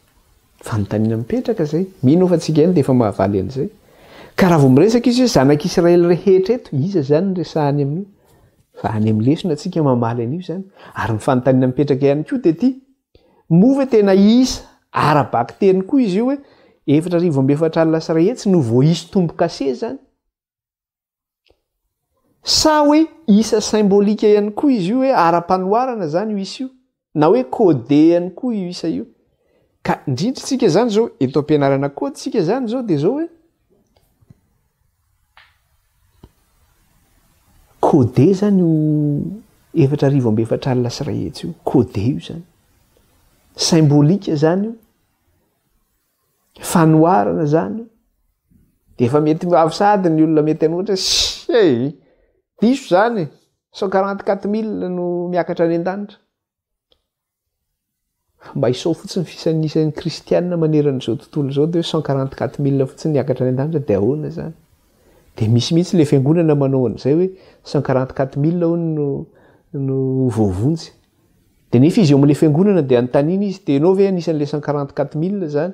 Fanontaniana mipetraka izay. Mino aho fa tsika ihany dia efa mahavaly an'izay. Ka raha vao miresaka izy hoe zanak'Israely rehetra eto, iza izany no resahany amin'io? Fa any amin'ny lesona tsika mamaly an'io izany. Ary ny fanontaniana mipetraka ihany koa dia ity, moa ve tena isa ara-bakiteny koa izy io hoe 140 400 no voaisy tombo-kase izany? Sa hoe isa symbolique ihany koa izy io hoe ara-panoharana izany io isa io? Na hoe codé ihany koa io isa io? Ka indrindra tsika izany izao, eto am-pianarana code tsika izany izao dia izao hoe codé izany io 140 400 io, codé io izany. Symbolique izany io. Fanoharana zany io. De efa mety avy sahady ny olona mety hanohitra hoe hey, diso zany e, 144 mille no miakatra any an-danitra. Mba isao fotsiny fisan'ny isan'ny kristianina manerana izao tontolo izao de hoe 144 mille fotsiny niakatra any an-danitra de ahoana zany? De misy mihitsy le fiangonana manao an'izay hoe 144 mille hono no no voavonjy. De nefa izy eo amin'ilay fiangonana de anontaniana izy, de ianao ve anisan'ilay 144 mille zany?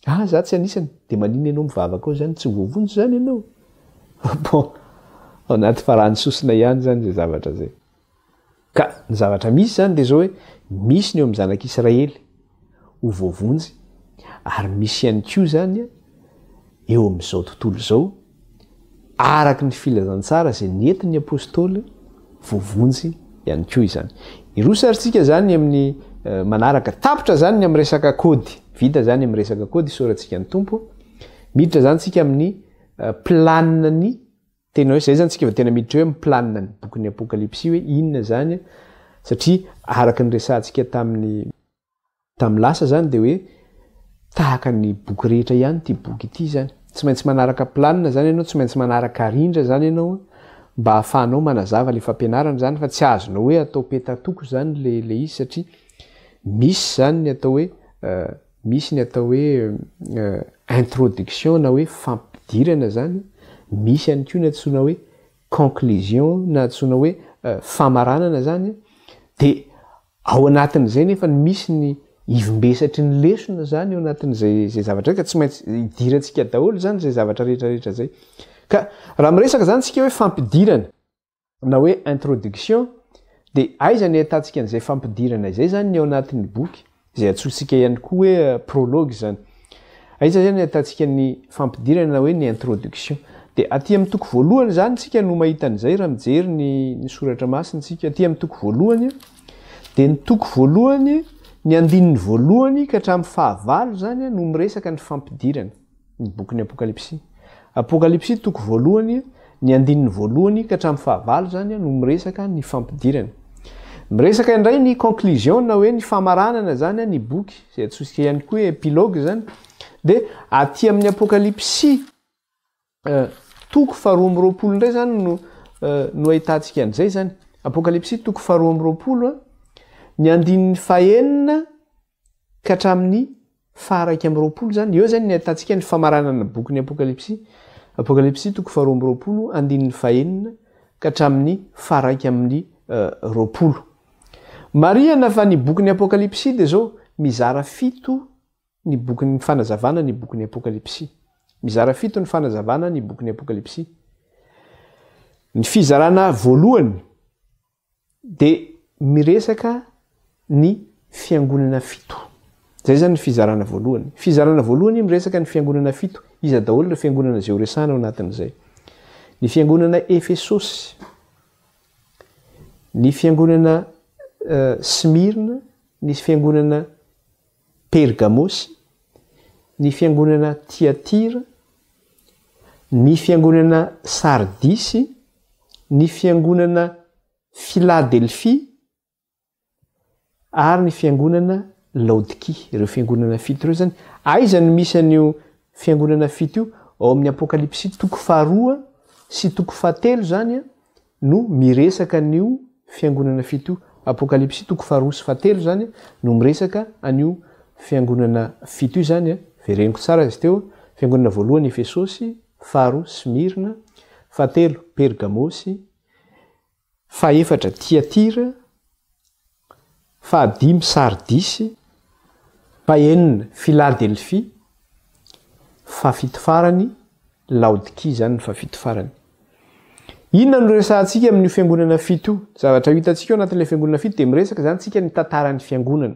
Ah, za tsy anisany. De maninona ianao mivavaka ao zany? Tsy voavonjy zany ianao? Bon, ao anaty farany sosona ihany zany zay zavatra zay. Ka ny zavatra misy zany de zao hoe, misy ny eo amin'ny zanak'Israely ho voavonjy, ary misy ihany koa zany eo amin'izao tontolo izao, Araka ny filazantsara izay nentin'ny Apostoly, voavonjy ihany koa izany. Hiroso ary tsika izany amin'ny manaraka. Tapitra izany ny amin'ny resaka kôdy. Vita izany amin'ny resaka kôdy, isaorantsika ny Tompo. Miditra izany tsika amin'ny planina-ny tena hoe izay izany tsika vao tena miditra hoe amin'ny planina-ny bokin'ny Apokalypsy hoe inona izany satria araka ny resahantsika tamin'ny Tamin'ny lasa izany dia hoe tahaka ny boky rehetra ihany ity boky ity izany. Tsy maintsy manaraka planina izany ianao, tsy maintsy manaraka rindra izany ianao mba hahafahanao manazava ilay fampianarana izany fa tsy azonao hoe atao petatoko izany ilay ilay izy satria misy izany ny atao hoe misy ny atao hoe introduction na hoe fampidirana izany, misy ihany koa ny antsoina hoe conclusion na antsoina hoe famaranana izany dia Ao anatin'izay nefa no misy ny ivombesatry ny lesona izany ao anatin'izay izay zavatra izay ka tsy maintsy idirantsika daholo izany izay zavatra rehetra rehetra izay. Ka raha miresaka izany tsika hoe fampidirana. Na hoe introduction, dia aiza ny ahitantsika an'izay fampidirana izay izany ny ao anatin'ny boky, izay antsointsika ihany koa hoe prologue izany. Aiza izany ny ahitantsika ny fampidirana na hoe ny introduction. Dia aty amin'ny toko voalohany izany isika no mahita an'izay raha mijery ny ny soratra masina isika. Aty amin'ny toko voalohany, dia ny toko voalohany, ny andininy voalohany ka hatramin'ny fahavalo izany no miresaka ny fampidirana. Ny bokin'ny Apokalypsy. Apokalypsy toko voalohany, ny andininy voalohany ka hatramin'ny fahavalo izany no miresaka ny fampidirana. Miresaka indray ny conclusion na hoe ny famaranana izany ny boky, izay antsointsika ihany koa hoe epilogue izany. Dia aty amin'ny Apokalypsy eh, toko faharoa amby roapolo indray izany no eh, no ahitantsika an'izay izany. Apokalypsy toko faharoa amby roapolo, ny andininy fahenina ka hatramin'ny faha-21 izany, eo izany ny ahitantsika ny famaranana ny bokin'ny Apokalypsy, Apokalypsy toko faha-22 andininy fahenina ka hatramin'ny faha-21. Marihana fa ny bokin'ny Apokalypsy dia izao, mizara fito ny bokin'ny fanazavana ny bokin'ny Apokalypsy. Mizara fito ny fanazavana ny bokin'ny Apokalypsy. Ny fizarana voalohany Dia miresaka ny fiangonana fito. Izay izany ny fizarana voalohany. Fizarana voalohany miresaka ny fiangonana fito. Iza daholo ireo fiangonana izay horesahana ao anatin'izay? Ny fiangonana Efesosy, ny fiangonana Smyrna, ny fiangonana Pergamosy, ny fiangonana Tyatira, ny fiangonana Sardisy, ny fiangonana Filadelfia ary ny fiangonana Laodikia. Ireo fiangonana fito ireo izany. Aiza no misy an'io fiangonana fito io? Ao amin'ny Apokalypsy toko faharoa sy toko fahatelo izany no miresaka an'io fiangonana fito io. Apokalypsy toko faharoa sy fahatelo izany no miresaka an'io fiangonana fito io izany. Vereniko tsara izy teo. Fiangonana voalohany Efesosy, faharoa Smyrna, fahatelo Pergamosy, fahefatra Tyatira, fahadimy Sardisy, fahenina Filadelfia, fahafito farany Laodikia izany ny fahafito farany. Inona no resahantsika amin'io fiangonana fito io? Zavatra ho hitantsika ao anatin'ilay fiangonana fito dia miresaka izany tsika ny tantaran'ny fiangonana.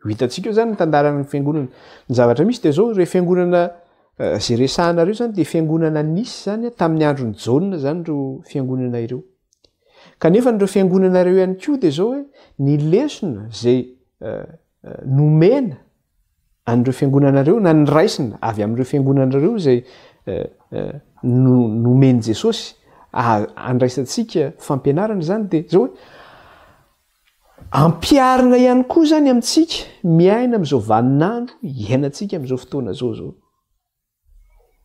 Ho hitantsika eo izany ny tantaran'ny fiangonana. Ny zavatra misy dia izao, ireo fiangonana eh, izay resahana ireo izany dia fiangonana nisy izany tamin'ny andron'i Jaona izany ireo fiangonana ireo. Kanefa ireo fiangonana ireo ihany koa dia izao hoe ny lesona izay eh, eh, nomena an'ireo fiangonana ireo na niraisina avy amin'ireo fiangonana ireo izay nomen'i Jesosy andraisantsika fampianarana izany dia izao hoe ampiharina ihany koa izany amintsika miaina amin'izao vaninandro iainantsika amin'izao fotoana izao izao.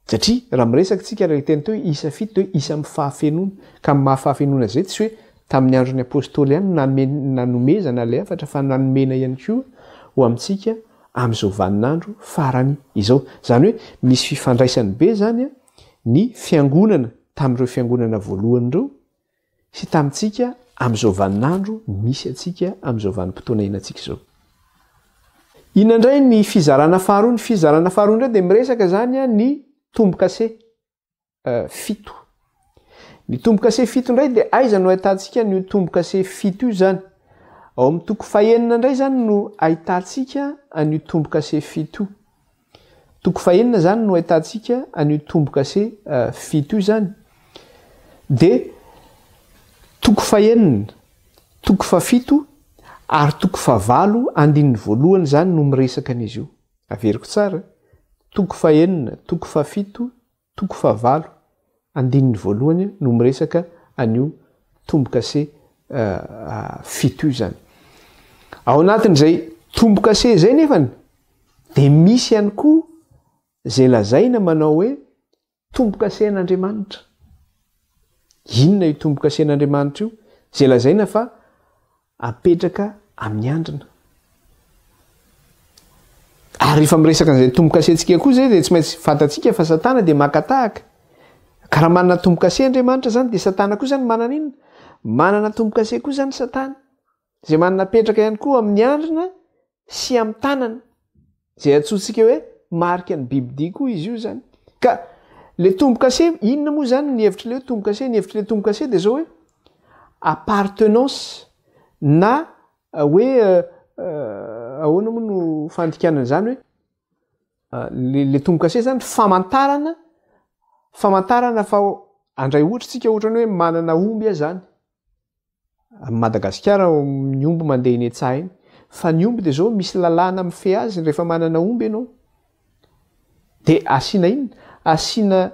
Satria raha miresaka tsika ilay teny teo hoe isa fito dia hoe isa amin'ny fahafenoana. Ka amin'ny maha fahafenoana izay tsy hoe tamin'ny andron'ny apostoly ihany no nanomezana ilay hafatra fa nanomena ihany koa ho amintsika amin'izao vaninandro farany izao. Izany hoe misy fifandraisany be izany ny fiangonana tamin'ireo fiangonana voalohany ireo sy tamintsika amin'izao vaninandro misy antsika amin'izao vanim-potoana iainantsika izao. Inona indray ny fizarana faharoa? Ny fizarana faharoa indray dia miresaka izany ny tombo-kase fito. Ny tombo-kase fito indray dia aiza no ahitantsika an'io tombo-kase fito io izany? Ao amin'ny toko fahenina indray izany no ahitantsika an'io tombo-kase fito io. Toko fahenina izany no ahitantsika an'io tombo-kase fito io izany. Dia toko fahenina, toko fahafito ary toko fahavalo andininy voalohany izany no miresaka an'izy io. Averiko tsara, toko fahenina, toko fahafito, Toko fahavalo, andininy voalohany no miresaka an'io tombo-kase fito io izany. Ao anatin'izay tombo-kase izay nefany dia misy ihany koa izay lazaina manao hoe tombo-kasen'Andriamanitra. Inona io tombo-kasen'Andriamanitra io? Izay lazaina fa apetraka amin'ny andrina. Ary rehefa miresaka an'izay tombo-kasentsika koa izay dia tsy maintsy fantatsika fa Satana dia maka tahaka. Ka raha manana tombo-kase Andriamanitra izany dia Satana koa izany manana inona? Manana tombo-kase koa izany Satana. Izay manana apetraka ihany koa amin'ny andrina sy amin'ny tanana. Izay antsointsika hoe marika ny bibidia koa izy io izany. Ka le tombo-kase, inona moa izany ny hevitr'ilay hoe tombo-kase? Ny hevitr'ilay tombo-kase dia izao hoe. appartenance na hoe ahoana moa no fandikana an'izany hoe le le tombo-kase zany famantarana famantarana fa andray ohatra tsika ohatrany hoe manana omby aho zany Amin'i Madagasikara ny omby mandeha eny an-tsaha eny. Fa ny omby dia izao misy lalàna mifehy azy rehefa manana omby ianao. Dia asiana inona? Asiana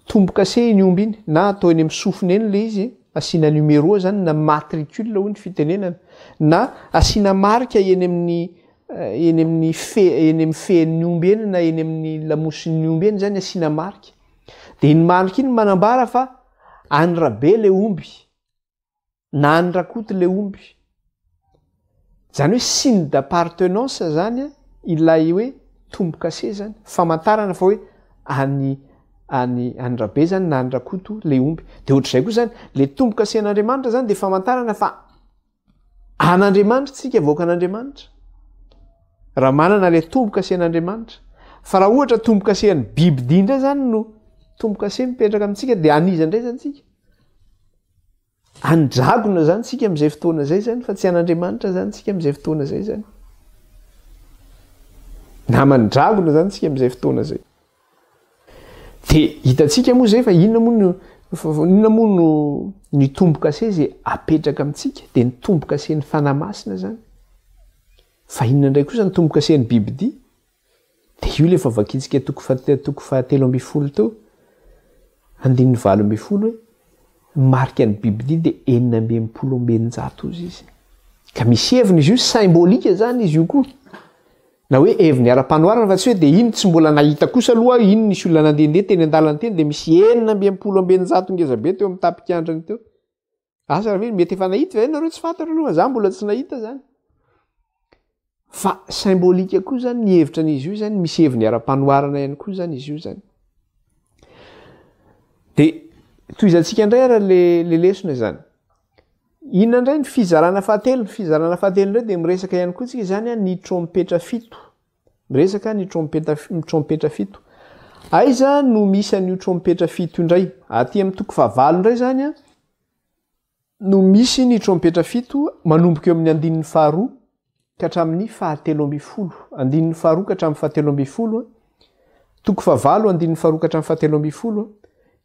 tombo-kase iny omby iny na atao eny amin'ny sofiny eny ilay izy, asiana numéro izany na matricule hoy ny fitenenana, na asiana marika eny amin'ny eny amin'ny fe eny amin'ny fehin'ny omby eny na eny amin'ny lamosin'ny omby eny izany asiana marika. Dia iny marika iny manambara fa Any Rabe le omby na any Rakoto le omby. Zany hoe signe d'appartenance zany ilay hoe tombo-kase zany, famantarana fa hoe any any any Rabe zany na any Rakoto le omby. De ohatr'izay koa zany, le tombo-kasen'Andriamanitra zany de famantarana fa An'Andriamanitra tsika, vahoakan'Andriamanitra. Raha manana ilay tombo-kasen'Andriamanitra. Fa raha ohatra tombo-kasehan'ny bibidia indray zany no tombo-kase mipetraka amintsika dia an'iza indray zany tsika? An'ny dragona zany tsika amin'izay fotoana izay zany fa tsy an'Andriamanitra zany tsika amin'izay fotoana izay zany. Naman'ny dragona zany tsika amin'izay fotoana izay. Dia hitantsika moa izay fa inona moa no inona moa no ny tombo-kase izay apetraka amintsika? Dia ny tombo-kasen'ny Fanahy Masina izany. Fa inona indray kosa ny tombo-kasen'ny bibidia? Dia io ilay efa vakintsika toko faha toko fahatelo ambin'ny folo teo, andininy 18 hoe ny marika ny bibidia dia 666 hozy izy. Ka misy heviny izy io, symbolique izany izy io koa. Na hoe heviny ara-panoharana fa tsy hoe dia iny tsy mbola nahita kosa aloha aho iny nisy olona nandehandeha teny an-dalana teny dia misy 666 ngeza be teo amin'ny tapik'andriny teo. Asa raha mety efa nahita ve nareo tsy fantatra aloha fa za mbola tsy nahita zany. Fa symbolique koa zany ny hevitra an'izy io zany, misy heviny ara-panoharana ihany koa zany izy io zany. Dia tohizantsika indray ara le le lesona izany. Inona indray ny fizarana fahatelo? Ny fizarana fahatelo indray dia miresaka ihany koa tsika izany ny trompetra fito. Miresaka ny trompeta ny trompetra fito. Aiza no misy an'io trompetra fito indray? Aty amin'ny toko fahavalo indray izany an, no misy ny trompetra fito manomboka eo amin'ny andininy faharoa ka hatramin'ny fahatelo ambin'ny folo. Andininy faharoa ka hatramin'ny fahatelo ambin'ny folo, toko fahavalo andininy faharoa ka hatramin'ny fahatelo ambin'ny folo,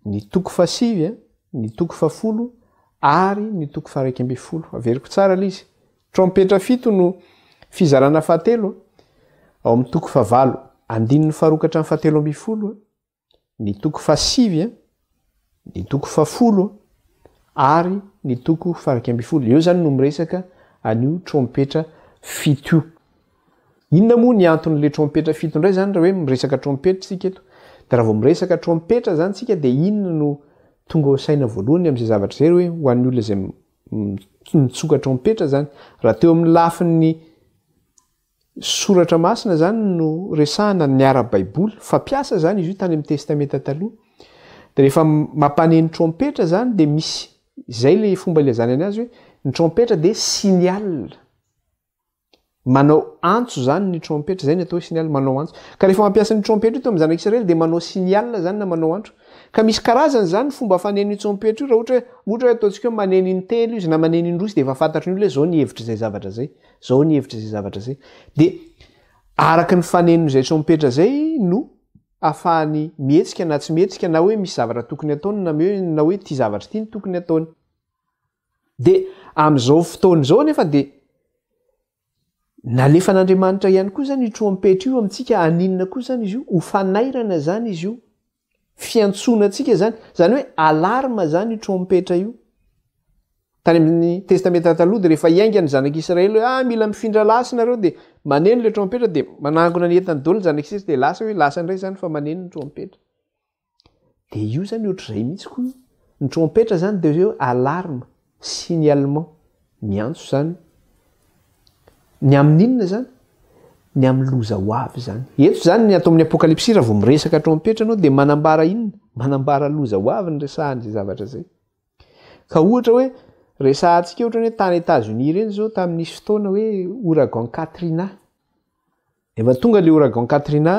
ny toko fahasivy, ny toko fahafolo ary ny toko faha-iraika ambin'ny folo. Averiko tsara ilay izy. Trompetra fito no fizarana fahatelo ao amin'ny toko fahavalo andininy faharoa ka hatramin'ny fahatelo ambin'ny folo. Ny toko fahasivy, ny toko fahafolo ary ny toko faha-iraika ambin'ny folo. Eo izany no miresaka an'io trompetra fito io. Inona moa ny anton'ilay trompetra fito indray izany raha hoe miresaka trompetra isika eto? Dia raha vao miresaka trompetra izany isika dia inona no tonga ao saina voalohany amin'izay zavatra izay hoe ho an'ny olona izay mitsoka trompetra izany? Raha teo amin'ny lafiny Soratra masina izany no resahana ny ara-baiboly, fampiasa izany izy io tany amin'ny Testamenta Taloha. Dia rehefa mampaneno trompetra izany dia misy, izay ilay fomba ilazana ny azy hoe ny trompetra dia signal. Manao antso izany ny trompetra, izay ny atao hoe signal, manao antso. Ka rehefa mampiasa ny trompetra io teo amin'ny zanak'Israely dia manao signal izany na manao antso. Ka misy karazany izany ny fomba faneno io trompetra io raha ohatra hoe, ohatra hoe ataontsika hoe maneno intelo izy na maneno indroa izy dia efa fantatry ny olona hoe izao ny hevitr'izay zavatra izay. Zao ny hevitra izay zavatra izay. Dia araka ny fanenon'izay trompetra izay no afahany mihetsika na tsy mihetsika na hoe misy zavatra tokony ataony na hoe na hoe ity zavatra ity no tokony ataony. Dia amin'izao fotoana izao anefa dia nalefan'Andriamanitra ihany koa izany io trompetra io amintsika haninona koa izany izy io? Ho fanairana izany izy io. Fiantsoana antsika izany. Izany hoe alarme izany io trompetra io. Tany amin'ny Testamenta Taloha dia rehefa hiainga ny zanak'Israely hoe ah mila mifindra lasy nareo dia maneno ilay trompetra dia manangona ny entany daholo ny zanak'Israely dia lasa hoe lasa indray izany fa maneno ny trompetra. Dia io izany ohatr'izay mihitsy koa io. Ny trompetra izany dia hoe alarme, signalement, miantso izany. Ny amin'inona izany? Ny amin'ny loza ho avy izany. Eto izany ny ato amin'ny Apokalypsy raha vao miresaka trompetra ianao dia manambara inona? Manambara loza ho avy ny resahana izay zavatra izay. Ka ohatra hoe resahantsika ohatra hoe tany Etazonia ireny izao tamin'ny nisy fotoana hoe ouragan Katrina. Rehefa tonga ilay ouragan Katrina,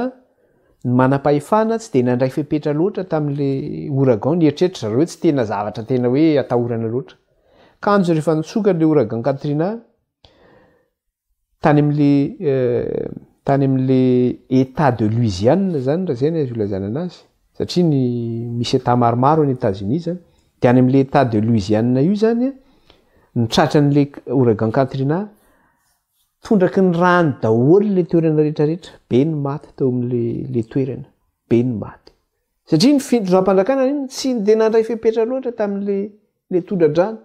ny manam-pahefana tsy dia nandray fepetra loatra tamin'ilay ouragan, nieritreritra zareo hoe tsy tena zavatra tena hoe atahorana loatra. Kanjo rehefa nitsoka ilay ouragan Katrina, tany amin'le tany amin'le Etat de Louisiane zany raha zay ny azo ilazana anazy, satria ny misy Etat maromaro any Etats-Unis zany, de any amin'le Etat de Louisiane io zany no tratran'le ouragan Katrina, tondraky ny rano daholo le toerana rehetrarehetra, be ny maty teo amin'le le toerana, be ny maty. Satria ny fitondram-panjakana iny tsy de nandray fepetra loatra tamin'le le tondra-drano.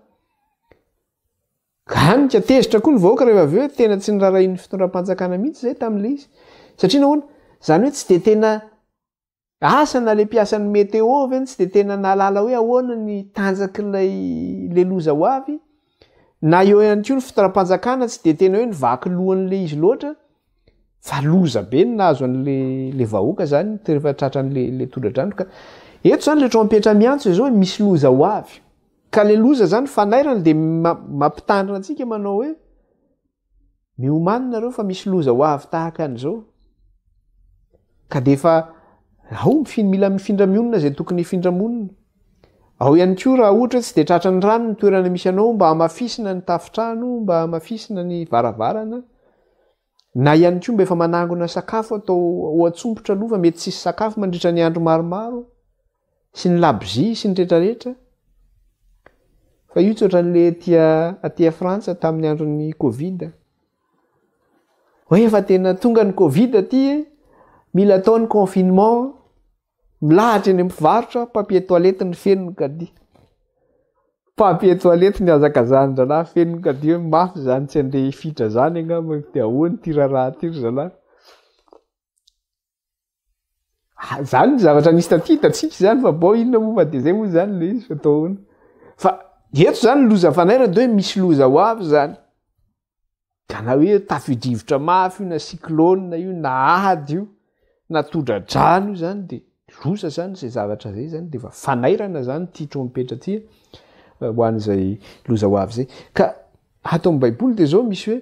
Ka hany ka tezitra koa ny vahoaka rehefa avy eo hoe tena tsy nirarahian'ny fitondram-panjakana mihitsy izay tamin'ilay izy. Satria nahoana? Izany hoe tsy dia tena asa na ilay mpiasan'ny météo ve no tsy dia tena nahalala hoe ahoana ny tanjak'ilay ilay loza ho avy, na eo ihany koa ny fitondram-panjakana tsy dia tena hoe nivaky lohan'ilay izy loatra, fa loza be ny nahazo an'ilay ilay vahoaka izany rehefa tratran'ilay ilay tondra-drano. Ka eto izany ilay trompetra miantso izao hoe misy loza ho avy. Ka le loza zany fanairana de mampitandrina antsika manao hoe miomany nareo fa misy loza ho avy tahaka an'izao. Ka de efa ao mila mifindra mionona zay tokony hifindra monina. Ao ihany koa raha ohatra hoe tsy de tratran'ny rano ny toerana misy anao mba hamafisina ny tafontrano, mba hamafisina ny varavarana. Na ihany koa mba efa manangona sakafo atao ao an-tsompotra aloha fa mety tsisy sakafo mandritra ny andro maromaro. Sy ny labozia sy ny retraretra. Fa io tsy ohatran'le aty aty Frantsa tamin'ny andron'ny Covid. Hoe efa tena tonga ny Covid aty e, mila atao ny confinement, milahatra eny amin'ny mpivarotra, papier toilette ny feno ny caddie. Papier toilette ny hazakazahan-drahalahy feno ny caddie hoe mafy izany tsy andeha hifitra izany angamba, dia ahoana ity raharaha ity ry zalahy. Ah, zany ny zavatra nisy taty hitantsika izany fa bon inona moa fa de zay moa zany le izy fa atao ahoana. Fa eto zany ny loza fanairana de hoe misy loza ho avy zany. Ka na hoe tafio-drivotra mafy io na cyclone io na ady io na tondra-drano io zany de loza zany zay zavatra zay zany de efa fanairana zany ity trompetra ity eh, ho an'izay loza ho avy zay. Ka ato amin'ny baiboly de zao misy hoe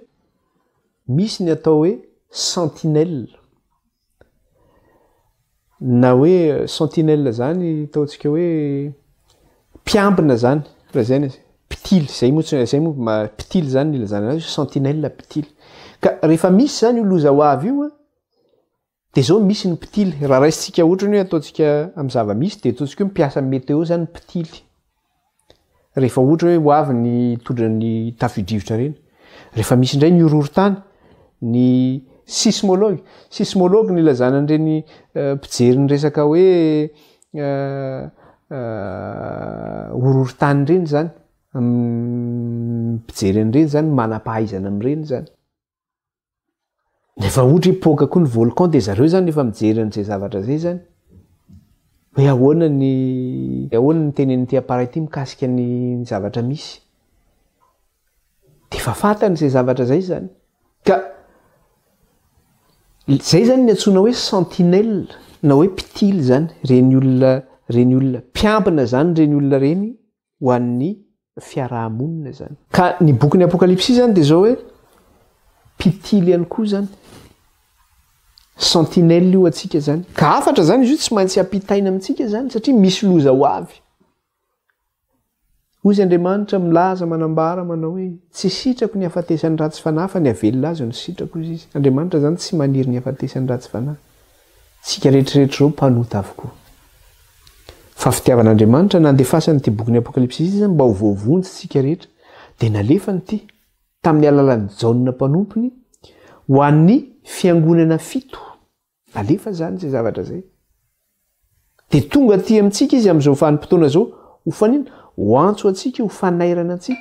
misy ny atao hoe sentinelle. Na hoe sentinelle zany ataontsika hoe mpiambina zany raha zay ny mpitily zay moa tsy zay moa mpitily zany ny ilazana anazy hoe sentinelle mpitily. Ka rehefa misy zany io loza ho avy io an, de zao misy ny mpitily, raha raisintsika ohatrany hoe ataontsika amin'ny zava-misy de ataontsika hoe mpiasa météo zany ny mpitily. Rehefa ohatra hoe ho avy ny hitondra ny tafio-drivotra ireny. Rehefa misy indray ny horohorontany, ny sismologue, sismologue no ilazana an'ireny mpijery ny resaka hoe horohorontany ireny izany, mpijery an'ireny izany, manam-pahaizana amin'ireny izany. Rehefa ohatra hoe poaka koa ny volcan dia zareo zany efa mijery an'izay zavatra izay zany. Hoe ahoana ny ahoana ny tenenin'ity appareil ity mikasika ny zavatra misy. Dia efa fantany izay zavatra izay zany. Ka izay zany ny antsoina hoe sentinelle na hoe mpitily zany, ireny olona ireny olona mpiambina zany ireny olona ireny ho an'ny fiaraha-monina izany. Ka ny bokin'ny Apokalypsy izany dia izao hoe, mpitily ihany koa izany, sentinelle io antsika izany. Ka hafatra izany izy io tsy maintsy ampitaina amintsika izany satria misy loza ho avy. Hoy izy Andriamanitra milaza manambara manao hoe, tsy sitrako ny hafatesan'ny ratsy fanahy fa ny havelona azy no sitrako hoy izy. Andriamanitra izany tsy maniry ny hafatesan'ny ratsy fanahy. Tsika rehetrarehetra izao mpanota avokoa. Fa fitiavan'Andriamanitra nandefasany ity bokin'ny Apokalypsy ity izany mba ho voavonjy tsika rehetra. Dia nalefany ity tamin'ny alalan'i Jaona mpanompony ho an'ny fiangonana fito. Alefa izany izay zavatra izay. Dia tonga aty amintsika izy amin'izao vanim-potoana izao ho faninona? Ho antso antsika, ho fanairana antsika.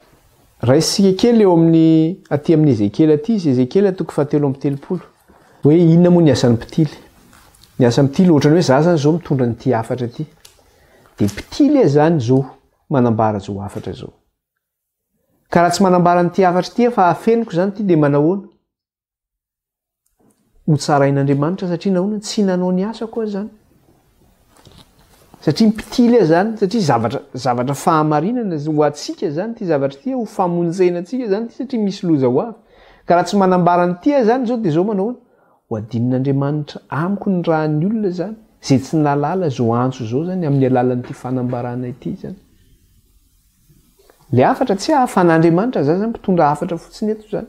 Raisintsika kely eo amin'ny aty amin'ny Ezekiela aty izy, Ezekiela toko fahatelo amby telopolo. Hoe inona moa ny asan'ny mpitily? Ny asan'ny mpitily ohatran'ny hoe za zany izao mitondra an'ity hafatra ity. Dia mpitily aho zany izao manambara izao hafatra izao. Ka raha tsy manambara an'ity hafatra ity aho fa afeniko izany ity dia manahoana? Ho tsarain'Andriamanitra satria nahoana? Tsy nanao ny asako aho izany. Satria mpitily aho izany, satria zavatra zavatra fahamarinana ho antsika izany ity zavatra ity, ho famonjena antsika izany ity satria misy loza ho avy. Ka raha tsy manambara an'ity aho izany izao dia izao manao ahoana? Ho adinon'Andriamanitra amiko ny ràn'ny olona izany, izay tsy nahalala izao antso izao izany amin'ny alalan'ity fanambarana ity izany. Le hafatra tsy hafan'Andriamanitra, za zany mpitondra hafatra fotsiny eto zany.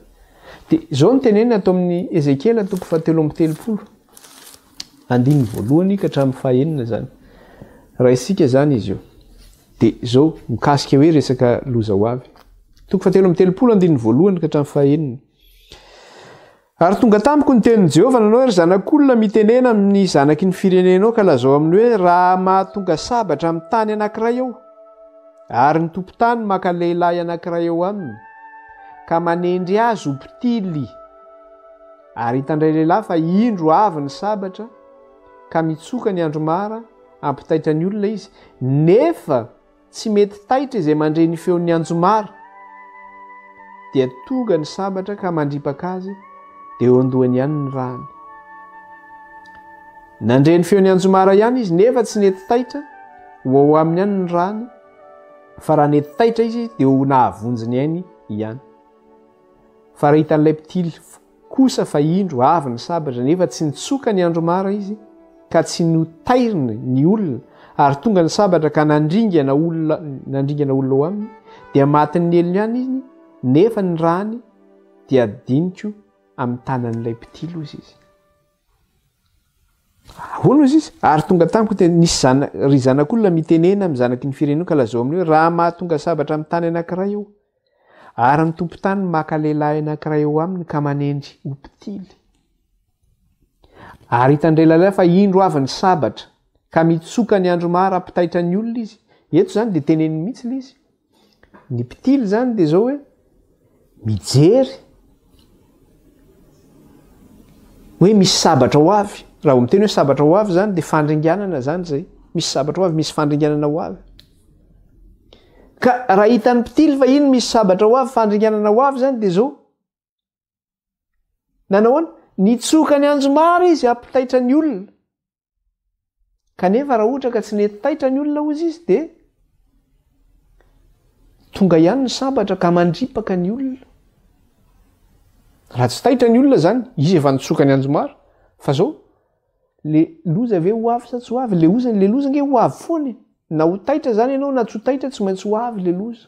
Dia izao no teneniny ato amin'ny Ezekiela toko fahatelo amby telopolo, andininy voalohany ka hatramin'ny fahenina zany. Raha isika zany izy io. Dia izao, mikasika hoe resaka loza ho avy. Toko fahatelo amby telopolo andininy voalohany ka hatramin'ny fahenina. Ary tonga tamiko ny tenin'i Jehovah nanao hoe, Ry zanak'olona, mitenena amin'ny zanaky ny firenenao ka lazao aminy hoe, 'Raha mahatonga sabatra amin'ny tany anankiray aho, ary ny tompon-tany maka lehilahy anankiray eo aminy, ka manendry azy ho mpitily, ary hitan-dray lehilahy fa indro avy ny sabatra, ka mitsoka ny andro mara, hampitaitra ny olona izy, nefa Tsy mety taitra izay mandre ny feon'ny anjomara, dia tonga ny sabatra ka mandripaka azy, dia eo an-dohany ihany ny rany. Nandre ny feon'ny anjomara ihany izy, nefa tsy nety taitra, ho ao aminy ihany ny rany, fa raha nety taitra izy, dia ho nahavonjy ny ainy ihany. Fa raha hitan'ilay mpitily kosa fa indro avy ny sabatra, nefa tsy nitsoka ny andro mara izy, ka tsy notairiny ny olona, ary tonga ny sabatra ka nandringana olona nandringana olona ao aminy, dia matin'ny helony ihany izy, nefa ny rany dia adiniko amin'ny tanan'ilay mpitily, hoy izy. Ahoana hozy izy? Ary tonga tamiko dia nisy zana, ry zanak'olona mitenena amin'ny zanaky ny firenena ka lazao aminy hoe raha mahatonga sabatra amin'ny tany anankiray eo, ary ny tompon-tany maka lehilahy anankiray eo aminy ka manendry ho mpitily. Ary hitan-dray lehilahy fa indro avy ny sabatra, ka mitsoka ny andro maro hampitaitra ny olona izy. Eto izany dia teneniny mihitsy ilay izy. Ny mpitily izany dia izao hoe mijery hoe misy sabatra ho avy. Raha vao miteny hoe sabatra ho avy izany dia fandringanana izany izay. Misy sabatra ho avy, misy fandringanana ho avy. Ka raha hitan'ny mpitily fa iny misy sabatra ho avy, fandringanana ho avy izany dia izao. Nanao ahoana? Nitsoka ny anjomara izy hampitaitra ny olona. Kanefa raha ohatra ka tsy nety taitra ny olona hozy izy dia tonga ihany ny sabatra ka mandripaka ny olona. Raha tsy taitra ny olona zany, izy efa nitsoka ny anjomara, fa zao, le loza ve ho avy sa tsy ho avy? Le loza, le loza nge ho avy foana e. Na ho taitra zany ianao na tsy ho taitra tsy maintsy ho avy le loza.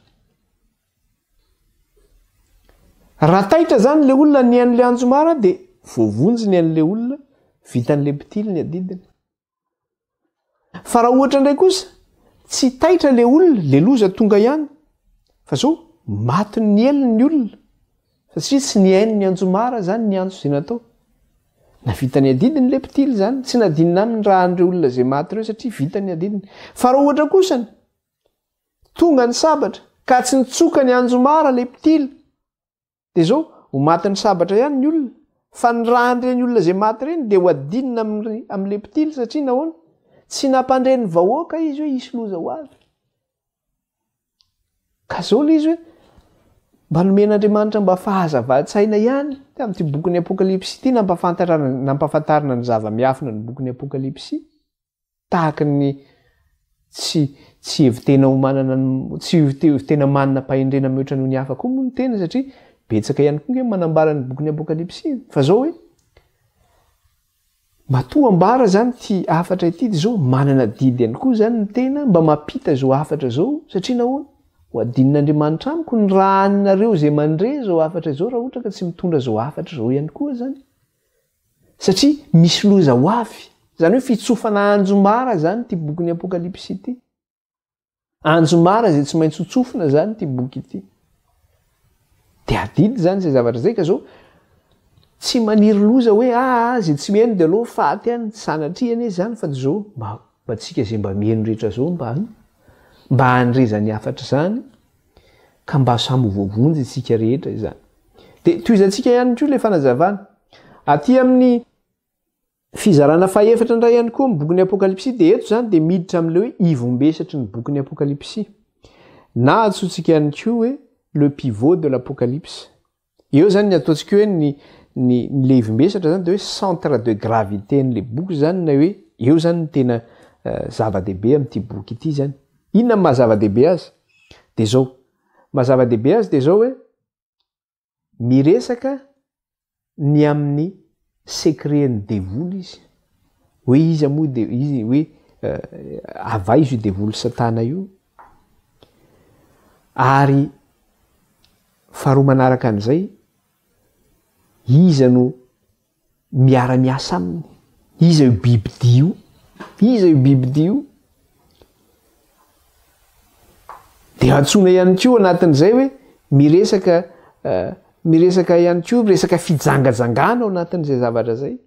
Raha taitra zany le olona ny an'le anjomara dia voavonjy ny an'le olona, vitan'le mpitily ny adidiny. Fa raha ohatra indray kosa, tsy taitra le olona, le loza tonga ihany, fa zao matin'ny helony ny olona, satria tsy nihaino ny anjomara zany ny antso izay natao. Navita ny adidiny le mpitily zany, tsy nadinina aminy raha an'ireo olona izay maty ireo satria vita ny adidiny. Fa raha ohatra kosa, Tonga ny sabatra, ka tsy nitsoka ny anjomara ilay mpitily. Dia izao, ho matin'ny sabatra ihany ny olona, fa ny ràn'ireny olona izay maty ireny dia ho adinina amin'ilay mpitily, satria nahoana? Tsy nampandre ny vahoaka izy hoe hisy loza ho avy. Ka izao ilay izy hoe, mba nomen'Andriamanitra mba fahazavan-tsaina ihany tamin'ity bokin'ny Apokalypsy ity, nampahafantarina ny zava-miafina ny bokin'ny Apokalypsy. Tahaka ny tsy tsy hevi-tena ho manana ny tsy hevi-tena manana am-pahendrena mihoatra noho ny hafa koa moa ny tena satria betsaka ihany koa nge manambara ny bokin'ny Apokalypsy e. Fa zao hoe matoa ambara zany ity hafatra ity dia zao manana adidy ihany koa zany ny tena mba mampita izao hafatra izao satria nahoana? Ho adinon'Andriamanitra amiko ny rànareo izay mandre izao hafatra izao raha ohatra ka tsy mitondra izao hafatra izao ihany koa zany. Satria misy loza ho avy. Izany hoe fitsofana anjomara izany ity bokin'ny Apokalypsy ity. Anjomara izay tsy maintsy ho tsofina izany ity boky ity. Dia adidy izany izay zavatra izay ka izao tsy maniry loza hoe aa ah, izay tsy mihaino dia aleo faty any, sanatria anie izany fa dia izao mba mba tsika izay mba mihaino rehetra izao mba mba handre izany hafatra izany ka mba samy ho voavonjy isika rehetra izany. Dia tohizantsika ihany koa ilay fanazavana. Aty amin'ny fizarana fahefatra indray ihany koa amin'ny bokin'ny Apokalypsy dia eto izany dia miditra amin'ilay hoe ivombesatry ny bokin'ny Apokalypsy. Na antsointsika ihany koa hoe le pivot de l'Apocalypse. Eo izany ny ataontsika hoe ny ny ny le ivombesatra izany dia hoe centre de gravité an'ilay boky izany na hoe eo izany ny tena eh, zava-dehibe amin'ity boky ity izany. Inona ny maha zava-dehibe azy? Dia izao, maha zava-dehibe azy dia izao hoe Miresaka ny amin'ny secret-n'ny devoly izy. Hoe iza moa de izy hoe avy aiza io devoly satana io. Ary faharoa manaraka an'izay, iza no miara-miasa aminy? Iza io bibidia io? Iza io bibidia io? Dia antsoina ihany koa anatin'izay hoe miresaka miresaka ihany koa resaka fijangajangana ao anatin'izay zavatra izay.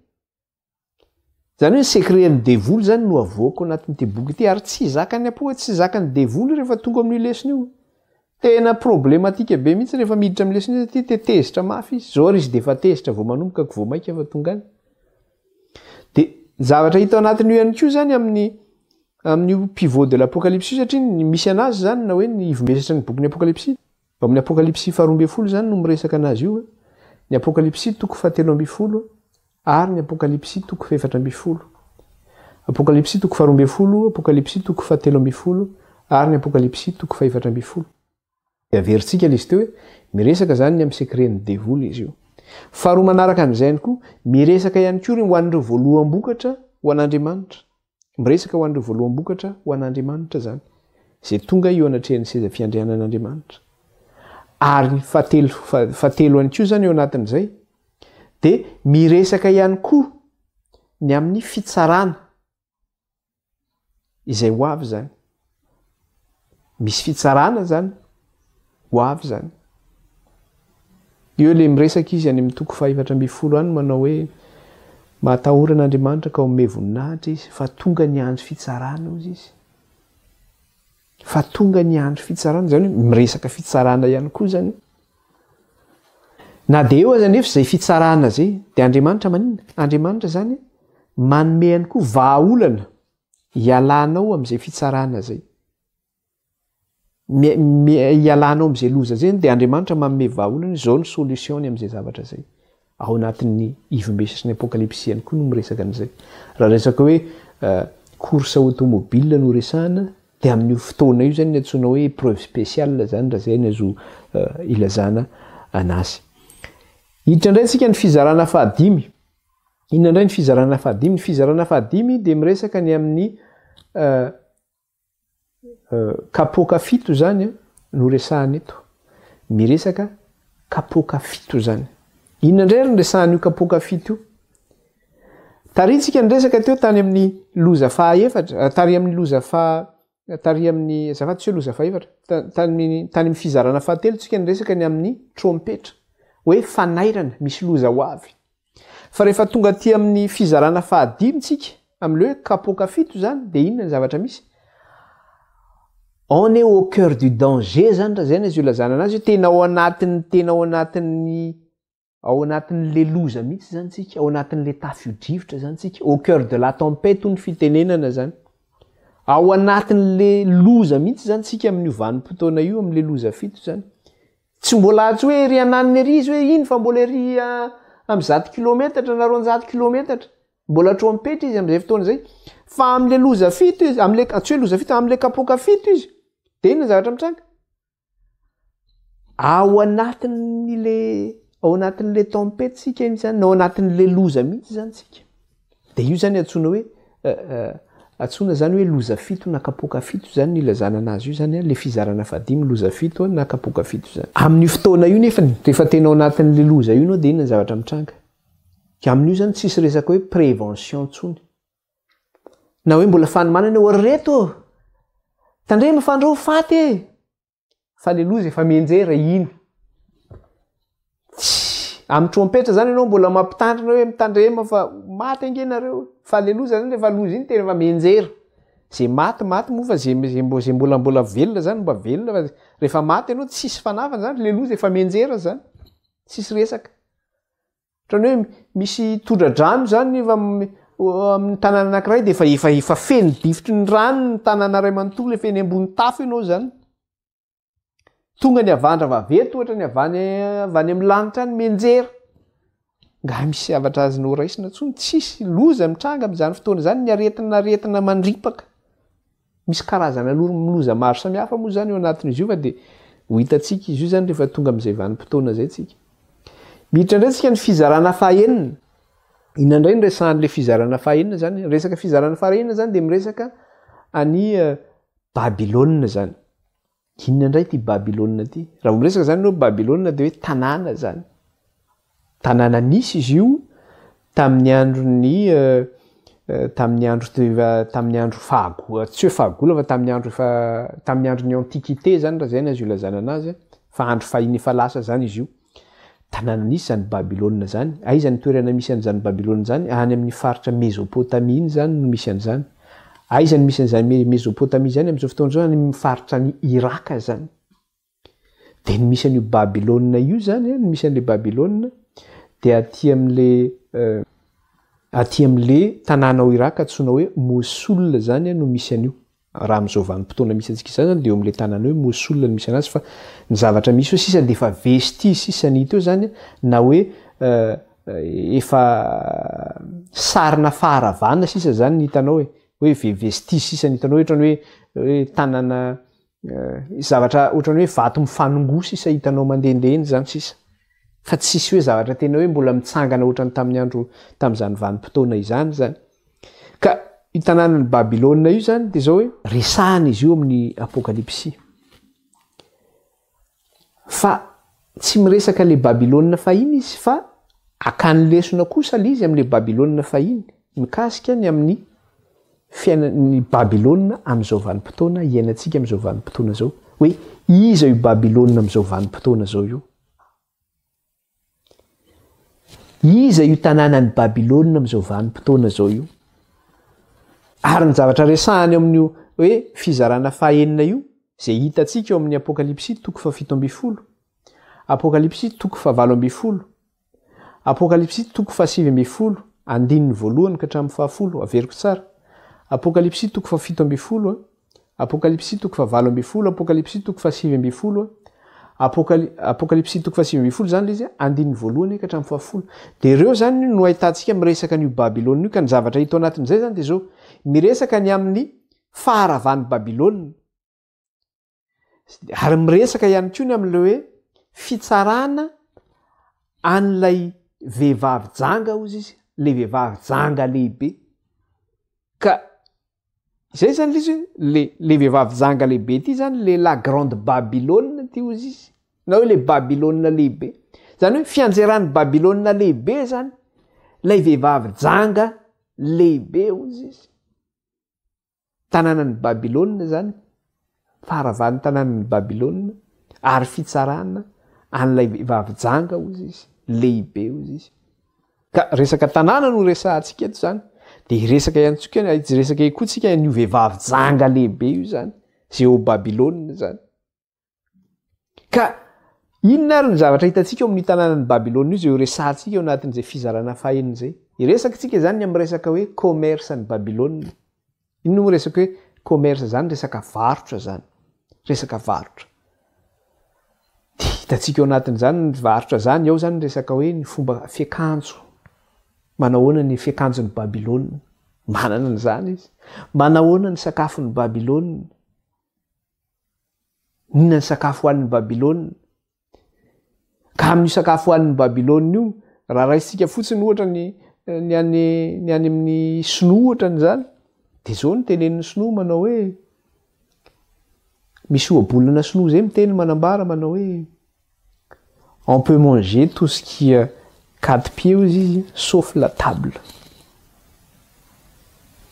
Izany hoe ny secret-n'ny devoly izany no avoaka ao anatin'ity boky ity ary tsy zakan'ny apoa, tsy zakan'ny devoly rehefa tonga amin'io lesona io. Tena problematique be mihitsy rehefa miditra amin'ny lesona io satria te tezitra mafy izy. Izao ary izy dia efa tezitra vao manomboka ko vao maika fa tonga any. Dia ny zavatra hita ao anatin'io ihany koa izany amin'ny amin'io pivot de l'apocalypse io satria ny misy anazy izany na hoe ny ivombesatry ny bokin'ny apokalypsy. Ao amin'ny apokalypsy faharoa ambin'ny folo izany no miresaka anazy io. Ny apokalypsy toko fahatelo ambin'ny folo ary ny Apokalypsy toko fahefatra ambin'ny folo. Apokalypsy toko faharoa ambin'ny folo, Apokalypsy toko fahatelo ambin'ny folo, ary ny Apokalypsy toko fahefatra ambin'ny folo. Dia averintsika ilay izy teo hoe, miresaka izany ny amin'ny secret-n'ny devoly izy io. Faharoa manaraka an'izay ihany koa, miresaka ihany koa ho an'ireo voaloham-bokatra ho an'Andriamanitra. Miresaka ho an'ireo voaloham-bokatra ho an'Andriamanitra izany, izay tonga eo anatrehan'ny seza fiandrianan'Andriamanitra. Ary fahatelo, fahatelo ihany koa izany eo anatin'izay, dia miresaka ihany koa ny amin'ny fitsarana izay ho avy izany. Misy fitsarana izany ho avy izany. Eo ilay miresaka izy any amin'ny toko faha-14 any manao hoe mahatahora an'Andriamanitra ka omey voninahitra izy fa tonga ny andro fitsarana hozy izy. Fa tonga ny andro fitsarana, izany hoe miresaka fitsarana ihany koa izany. Na dia eo aza anefa izay fitsarana izay, dia Andriamanitra maninona? Andriamanitra izany manome ihany koa vahaolana hialanao amin'izay fitsarana izay. Hialanao amin'izay loza izay dia Andriamanitra manome vahaolana, izao ny solution-ny amin'izay zavatra izay. Ao anatin'ny ivombesatry ny Apokalypsy ihany koa no miresaka an'izay. Raha resaka hoe course automobile no resahana dia amin'io fotoana io izany ny antsoina hoe épreuve spéciale izany raha izay ny azo ilazana anazy. Hiditra indray isika ny fizarana fahadimy. Inona indray ny fizarana fahadimy? Ny fizarana fahadimy dia miresaka ny amin'ny Kapoaka fito izany no resahana eto. Miresaka kapoaka fito izany. Inona indray ary no resahan'io kapoaka fito io? Tarintsika ny resaka teo tany amin'ny loza fahaefatra, tary amin'ny loza faha, tary amin'ny, azafady tsy hoe loza fahaefatra, tany tany amin'ny fizarana fahatelo tsika niresaka ny amin'ny trompetra, hoe fanairana, misy loza ho avy. Fa rehefa tonga aty amin'ny fizarana fahadimy tsika, amin'ilay hoe kapoaka fito izany, dia inona ny zavatra misy? On est au cœur du danger zany raha zay no azo ilazana anazy hoe tena ao anatin'ny tena ao anatin'ny ao anatin'le loza mihitsy zany tsika, ao anatin'le tafio-drivotra zany tsika, au cœur de la tempête hoy ny fitenenana zany. Ao anatin'le loza mihitsy zany tsika amin'io vanim-potoana io, amin'le loza fito zany. Tsy mbola tsy hoe ery ananona ery izy hoe iny fa mbola ery amin'ny zato kilometatra na roanjato kilometatra. Mbola trompetra izy amin'izay fotoana izay. Fa amin'ilay loza fito izy, amin'ilay, tsy hoe loza fito, amin'ilay kapoaka fito izy, dia inona ny zavatra mitranga? Ao anatin'ilay ao anatin'ilay tempête tsika iny zany, na ao anatin'ilay loza mihitsy zany tsika. Dia io zany antsoina hoe antsoina zany hoe loza fito na kapoaka fito zany ny ilazana anazy io zany, le fizarana fahadimy loza fito na kapoaka fito zany. Amin'io fotoana io nefany, rehefa tena ao anatin'le loza io ianao dia inona ny zavatra mitranga? Ka amin'io zany tsisy resaka hoe prévention intsony. Na hoe mbola fanomanana hoe ry reto ô! Tandremo fa andreo ho faty e! Fa le loza efa mianjera iny. Tsy amin'ny trompetra zany ianao mbola mampitandrina hoe mitandrema fa maty ange nareo. Fa le loza zany rehefa loza iny tena efa mianjera. Ze maty maty moa fa ze ze mbo ze mbola mbola velona zany mba velona fa rehefa maty ianao tsisy fanavana zany le loza efa mianjera zany. Tsisy resaka. Ohatran'ny hoe misy tondra-drano zany efa amin'ny tanàna anankiray dia efa efa efa feno difotry ny rano ny tanàna iray manontolo, efa eny ambony tafo ianao zany. Tonga ny havandra vaventy ohatra ny avy any avy any amin'ny lanitra any mianjera. Nga misy zavatra azonao raisina intsony? Tsisy. Loza mitranga amin'izany fotoana izany ny aretina aretina mandripaka. Misy karazana loza maro samihafa moa izany eo anatin'izy io fa dia ho hitantsika izy io izany rehefa tonga amin'izay vanim-potoana izay tsika. Miditra indray tsika ny fizarana fahaenina. Inona indray ny resahan'ilay fizarana fahaenina izany? Resaka fizarana fahaenina izany dia miresaka an'i Babylona izany. Inona indray ity Babylona ity? Raha vao miresaka izany ianao Babylona dia hoe tanàna izany. Tanàna nisy izy io tamin'ny andron'ny tamin'ny andro tamin'ny andro fahagola, tsy hoe fahagola fa tamin'ny andro efa tamin'ny andron'ny antiquité izany raha izay no azo ilazana anazy fa andro fahiny efa lasa izany izy io. Tanàna nisy izany Babylona izany. Aiza ny toerana misy an'izany Babylona izany? Any amin'ny faritra Mezopotamia iny izany no misy an'izany. Aiza no misy an'izany Mezopotamia izany amin'izao fotoana izao? Any amin'ny faritra any Iraka izany. Dia ny misy an'io Babylona io izany, ny misy an'ilay Babylona dia aty amin'ilay aty amin'ilay tanàna ao Iraka antsoina hoe Mosul izany no misy an'io. Raha amin'izao vanim-potoana misy antsika izany izany dia eo amin'ilay tanàna hoe Mosul no misy anazy fa ny zavatra misy eo sisa dia efa vestige sisa ny hita eo izany na hoe efa sarina faharavana sisa izany ny hitanao e, hoe vestige sisa ny hitanao ohatran'ny hoe hoe tanàna Zavatra ohatran'ny hoe vato mifanongoa sisa hitanao mandehandeha eny izany sisa. Fa tsisy hoe zavatra tena hoe mbola mitsangana ohatran'ny tamin'ny andro tamin'izany vanim-potoana izany izany. Ka io tanànan'i Babylona io izany dia izao hoe resahana izy io amin'ny Apokalypsy. Fa tsy miresaka ilay Babylona fahiny izy fa akany lesona kosa ilay izy amin'ilay Babylona fahiny mikasika ny amin'ny fiainan'ny Babylona amin'izao vanim-potoana iainantsika amin'izao vanim-potoana izao. Hoe iza io Babylona amin'izao vanim-potoana izao io? Iza io tanànan'i Babylona amin'izao vanim-potoana izao io? Ary ny zavatra resahany eo amin'io hoe fizarana fahenina io, izay hitantsika eo amin'ny Apokalypsy toko fahafito ambin'ny folo, Apokalypsy toko fahavalo ambin'ny folo, Apokalypsy toko fahasivy ambin'ny folo, andininy voalohany ka hatramin'ny fahafolo, averiko tsara, Apokalypsy toko fahafito ambin'ny folo, Apokalypsy toko fahavalo ambin'ny folo, Apokalypsy toko fahasivy ambin'ny folo, Apokaly, Apokalypsy toko fahasivy ambin'ny folo izany ilay izy, andininy voalohany ka hatramin'ny fahafolo. Dia ireo izany no ahitantsika miresaka an'io Babylona io, ka ny zavatra hita ao anatin'izay izany dia izao, miresaka ny amin'ny faharavan'i Babylona, ary miresaka ihany koa ny amin'ilay hoe fitsarana an'ilay vehivavy janga hozy izy, ilay vehivavy janga lehibe. Ka Zay zany le izy hoe le le vehivavy janga lehibe ty zany le la grande Babylone ty hozy izy na hoe le Babylone lehibe. Zany hoe fianjeran'i Babylone lehibe zany lay vehivavy janga lehibe hozy izy. Tanànan'i Babylone zany, faharavan'ny tanànan'i Babylone ary fitsarana an'ilay vehivavy janga hozy izy, lehibe hozy izy. Ka resaka tanàna no resahantsika eto zany, de hiresaka ihany tsika, hiresaka ihany koa tsika an'io vehivavy janga lehibe io zany, zay ao Babylona zany. Ka inona ary ny zavatra hitantsika ao amin'io tanànan'i Babylona io zay ho resahantsika ao anatin'izay fizarana fahenina izay? Hiresaka tsika zany ny amin'ny resaka hoe commerce an'i Babylona. Inona moa resaka hoe commerce zany? Resaka varotra zany. Resaka varotra. Dia hitantsika ao anatin'izany ny varotra zany, ao zany ny resaka hoe ny fomba fiakanjo. Manahoana ny fiakanjon'i Babylona? Manana an'izany izy. Manahoana ny sakafon'i Babylona? Inona ny sakafo hohanin'i Babylona? Ka amin'io sakafo hohanin'i Babylona io, raha raisintsika fotsiny ohatra ny ny any ny any amin'ny sinoa ohatra an'izany, dia izao no tenenin'ny sinoa manao hoe, misy ohabolana sinoa izay miteny manambara manao hoe, on peut manger tout ce qui a quatre pieds hozy izy sauf la table.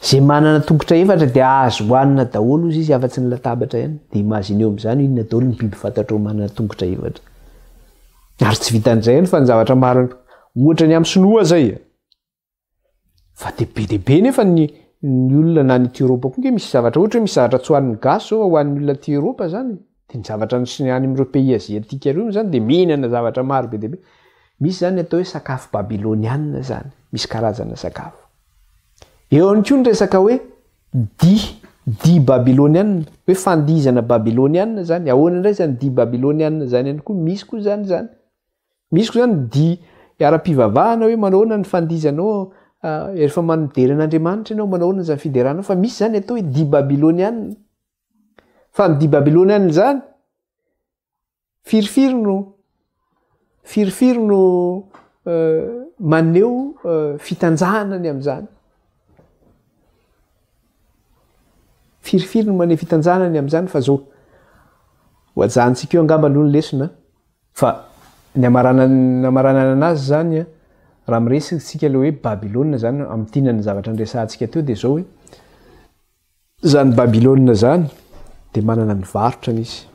Izay manana tongotra efatra dia azo hohanina daholo hozy izy afa-tsy ny latabatra ihany. Dia imagineo amin'izany hoe inona daholo ny biby fantatrao manana tongotra efatra. Ary tsy vitan'izay ihany fa ny zavatra maro ihany koa. Ohatra ny amin'ny sinoa aza e! Fa dia be dia be nefa ny ny olona na ny aty Eoropa koa nge misy zavatra ohatra hoe misy zavatra tsy hohanin'ny gasy zao fa hohanin'ny olona aty Eoropa zany e. Dia ny zavatra ny any amin'ireo pays asiatique ireo zany dia mihinana zavatra maro be dia be. Misy zany ny atao hoe sakafo babyloniana zany, misy karazana sakafo. Eo ihany koa ny resaka hoe dihy, dihy babyloniana, hoe fandihizana babyloniana zany. Ahoana indray zany dihy babyloniana zany ihany koa, misy koa zany zany. Misy koa zany dihy ara-pivavahana hoe manao ahoana ny fandihizanao rehefa midera an'Andriamanitra ianao, manao ahoana izany fideranao, fa misy zany atao hoe dihy babyloniana. Fa ny dihy babyloniana izany, firifiry no firifiry no maneho fitanjahana ny amin'izany. Firifiry no maneho fitanjahana ny amin'izany fa zao. Ho ajanontsika eo angamba aloha ny lesona fa ny amaranana amaranana anazy izany raha miresaka isika ilay hoe Babylona izany amintinana ny zavatra niresahantsika teo dia izao hoe Izany Babylona izany dia manana ny varotrany izy,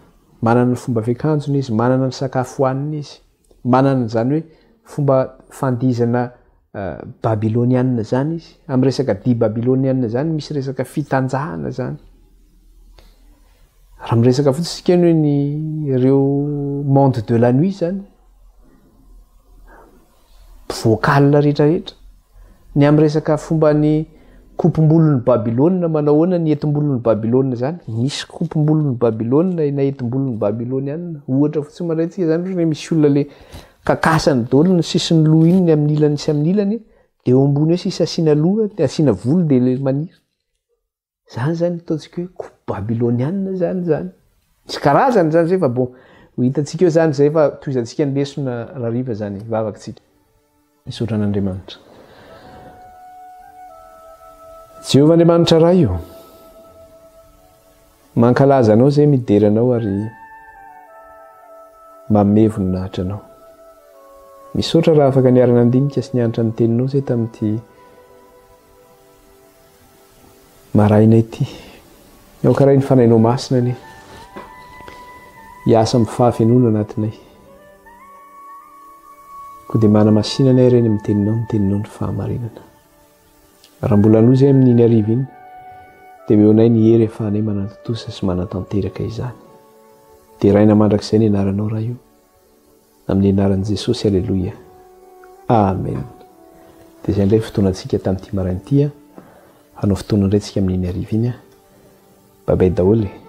manana ny fomba fiakanjony izy, manana ny sakafo hohaniny izy, manana izany hoe fomba fandihizana babylonianina izany izy. Amin'ny resaka dihy babylonianina izany misy resaka fitanjahana izany. Raha miresaka fotsiny isika ny hoe ny ireo monde de la nuit izany, vocal rehetra rehetra. Ny amin'ny resaka fomba ny kopom-bolon'i Babylona, manao ahoana ny hetim-bolon'i Babylona izany? Misy kopom-bolon'i Babylona na hetim-bolon'i Babylonianina. Ohatra fotsiny mandray antsika izany ohatra hoe misy olona le kakasany daholo ny sisin'ny loha iny ny amin'ny ilany sy amin'ny ilany, dia eo ambony eo sisa asiana loha, dia asiana volo dia le maniry. Zany zany ataontsika hoe coupe babyloniana zany zany. Misy karazany zany zay fa bon, ho hitantsika eo zany zay fa tohizantsika ny lesona rahariva zany, hivavaka tsika. Misaotra an'Andriamanitra. Jehovah Andriamanitra Ray o, mankalaza Anao zay midera Anao ary manome voninahitra Anao. Misaotra raha afaka niara-nandinika sy nianatra ny Teninao zay tamin'ity Maraina ity. Aoka Ray ny Fanahinao Masina anie hiasa amin'ny fahafenoana anatinay. Koa dia manamasina anay Reny amin'ny Teninao, ny Teninao ny fahamarinana. Raha mbola hanohy izay amin'iny hariva iny, dia omeo anay ny hery ahafahanay manatontosa sy manatanteraka izany. Deraina mandrakizay ny anaranao Ray o. Amin'ny anaran'i Jesosy Aleloia Amen Dia izay indray ny fotoanantsika tamin'ity maraina ity a! Hanao fotoana indray tsika amin'iny hariva iny a! Bye bye daholo e!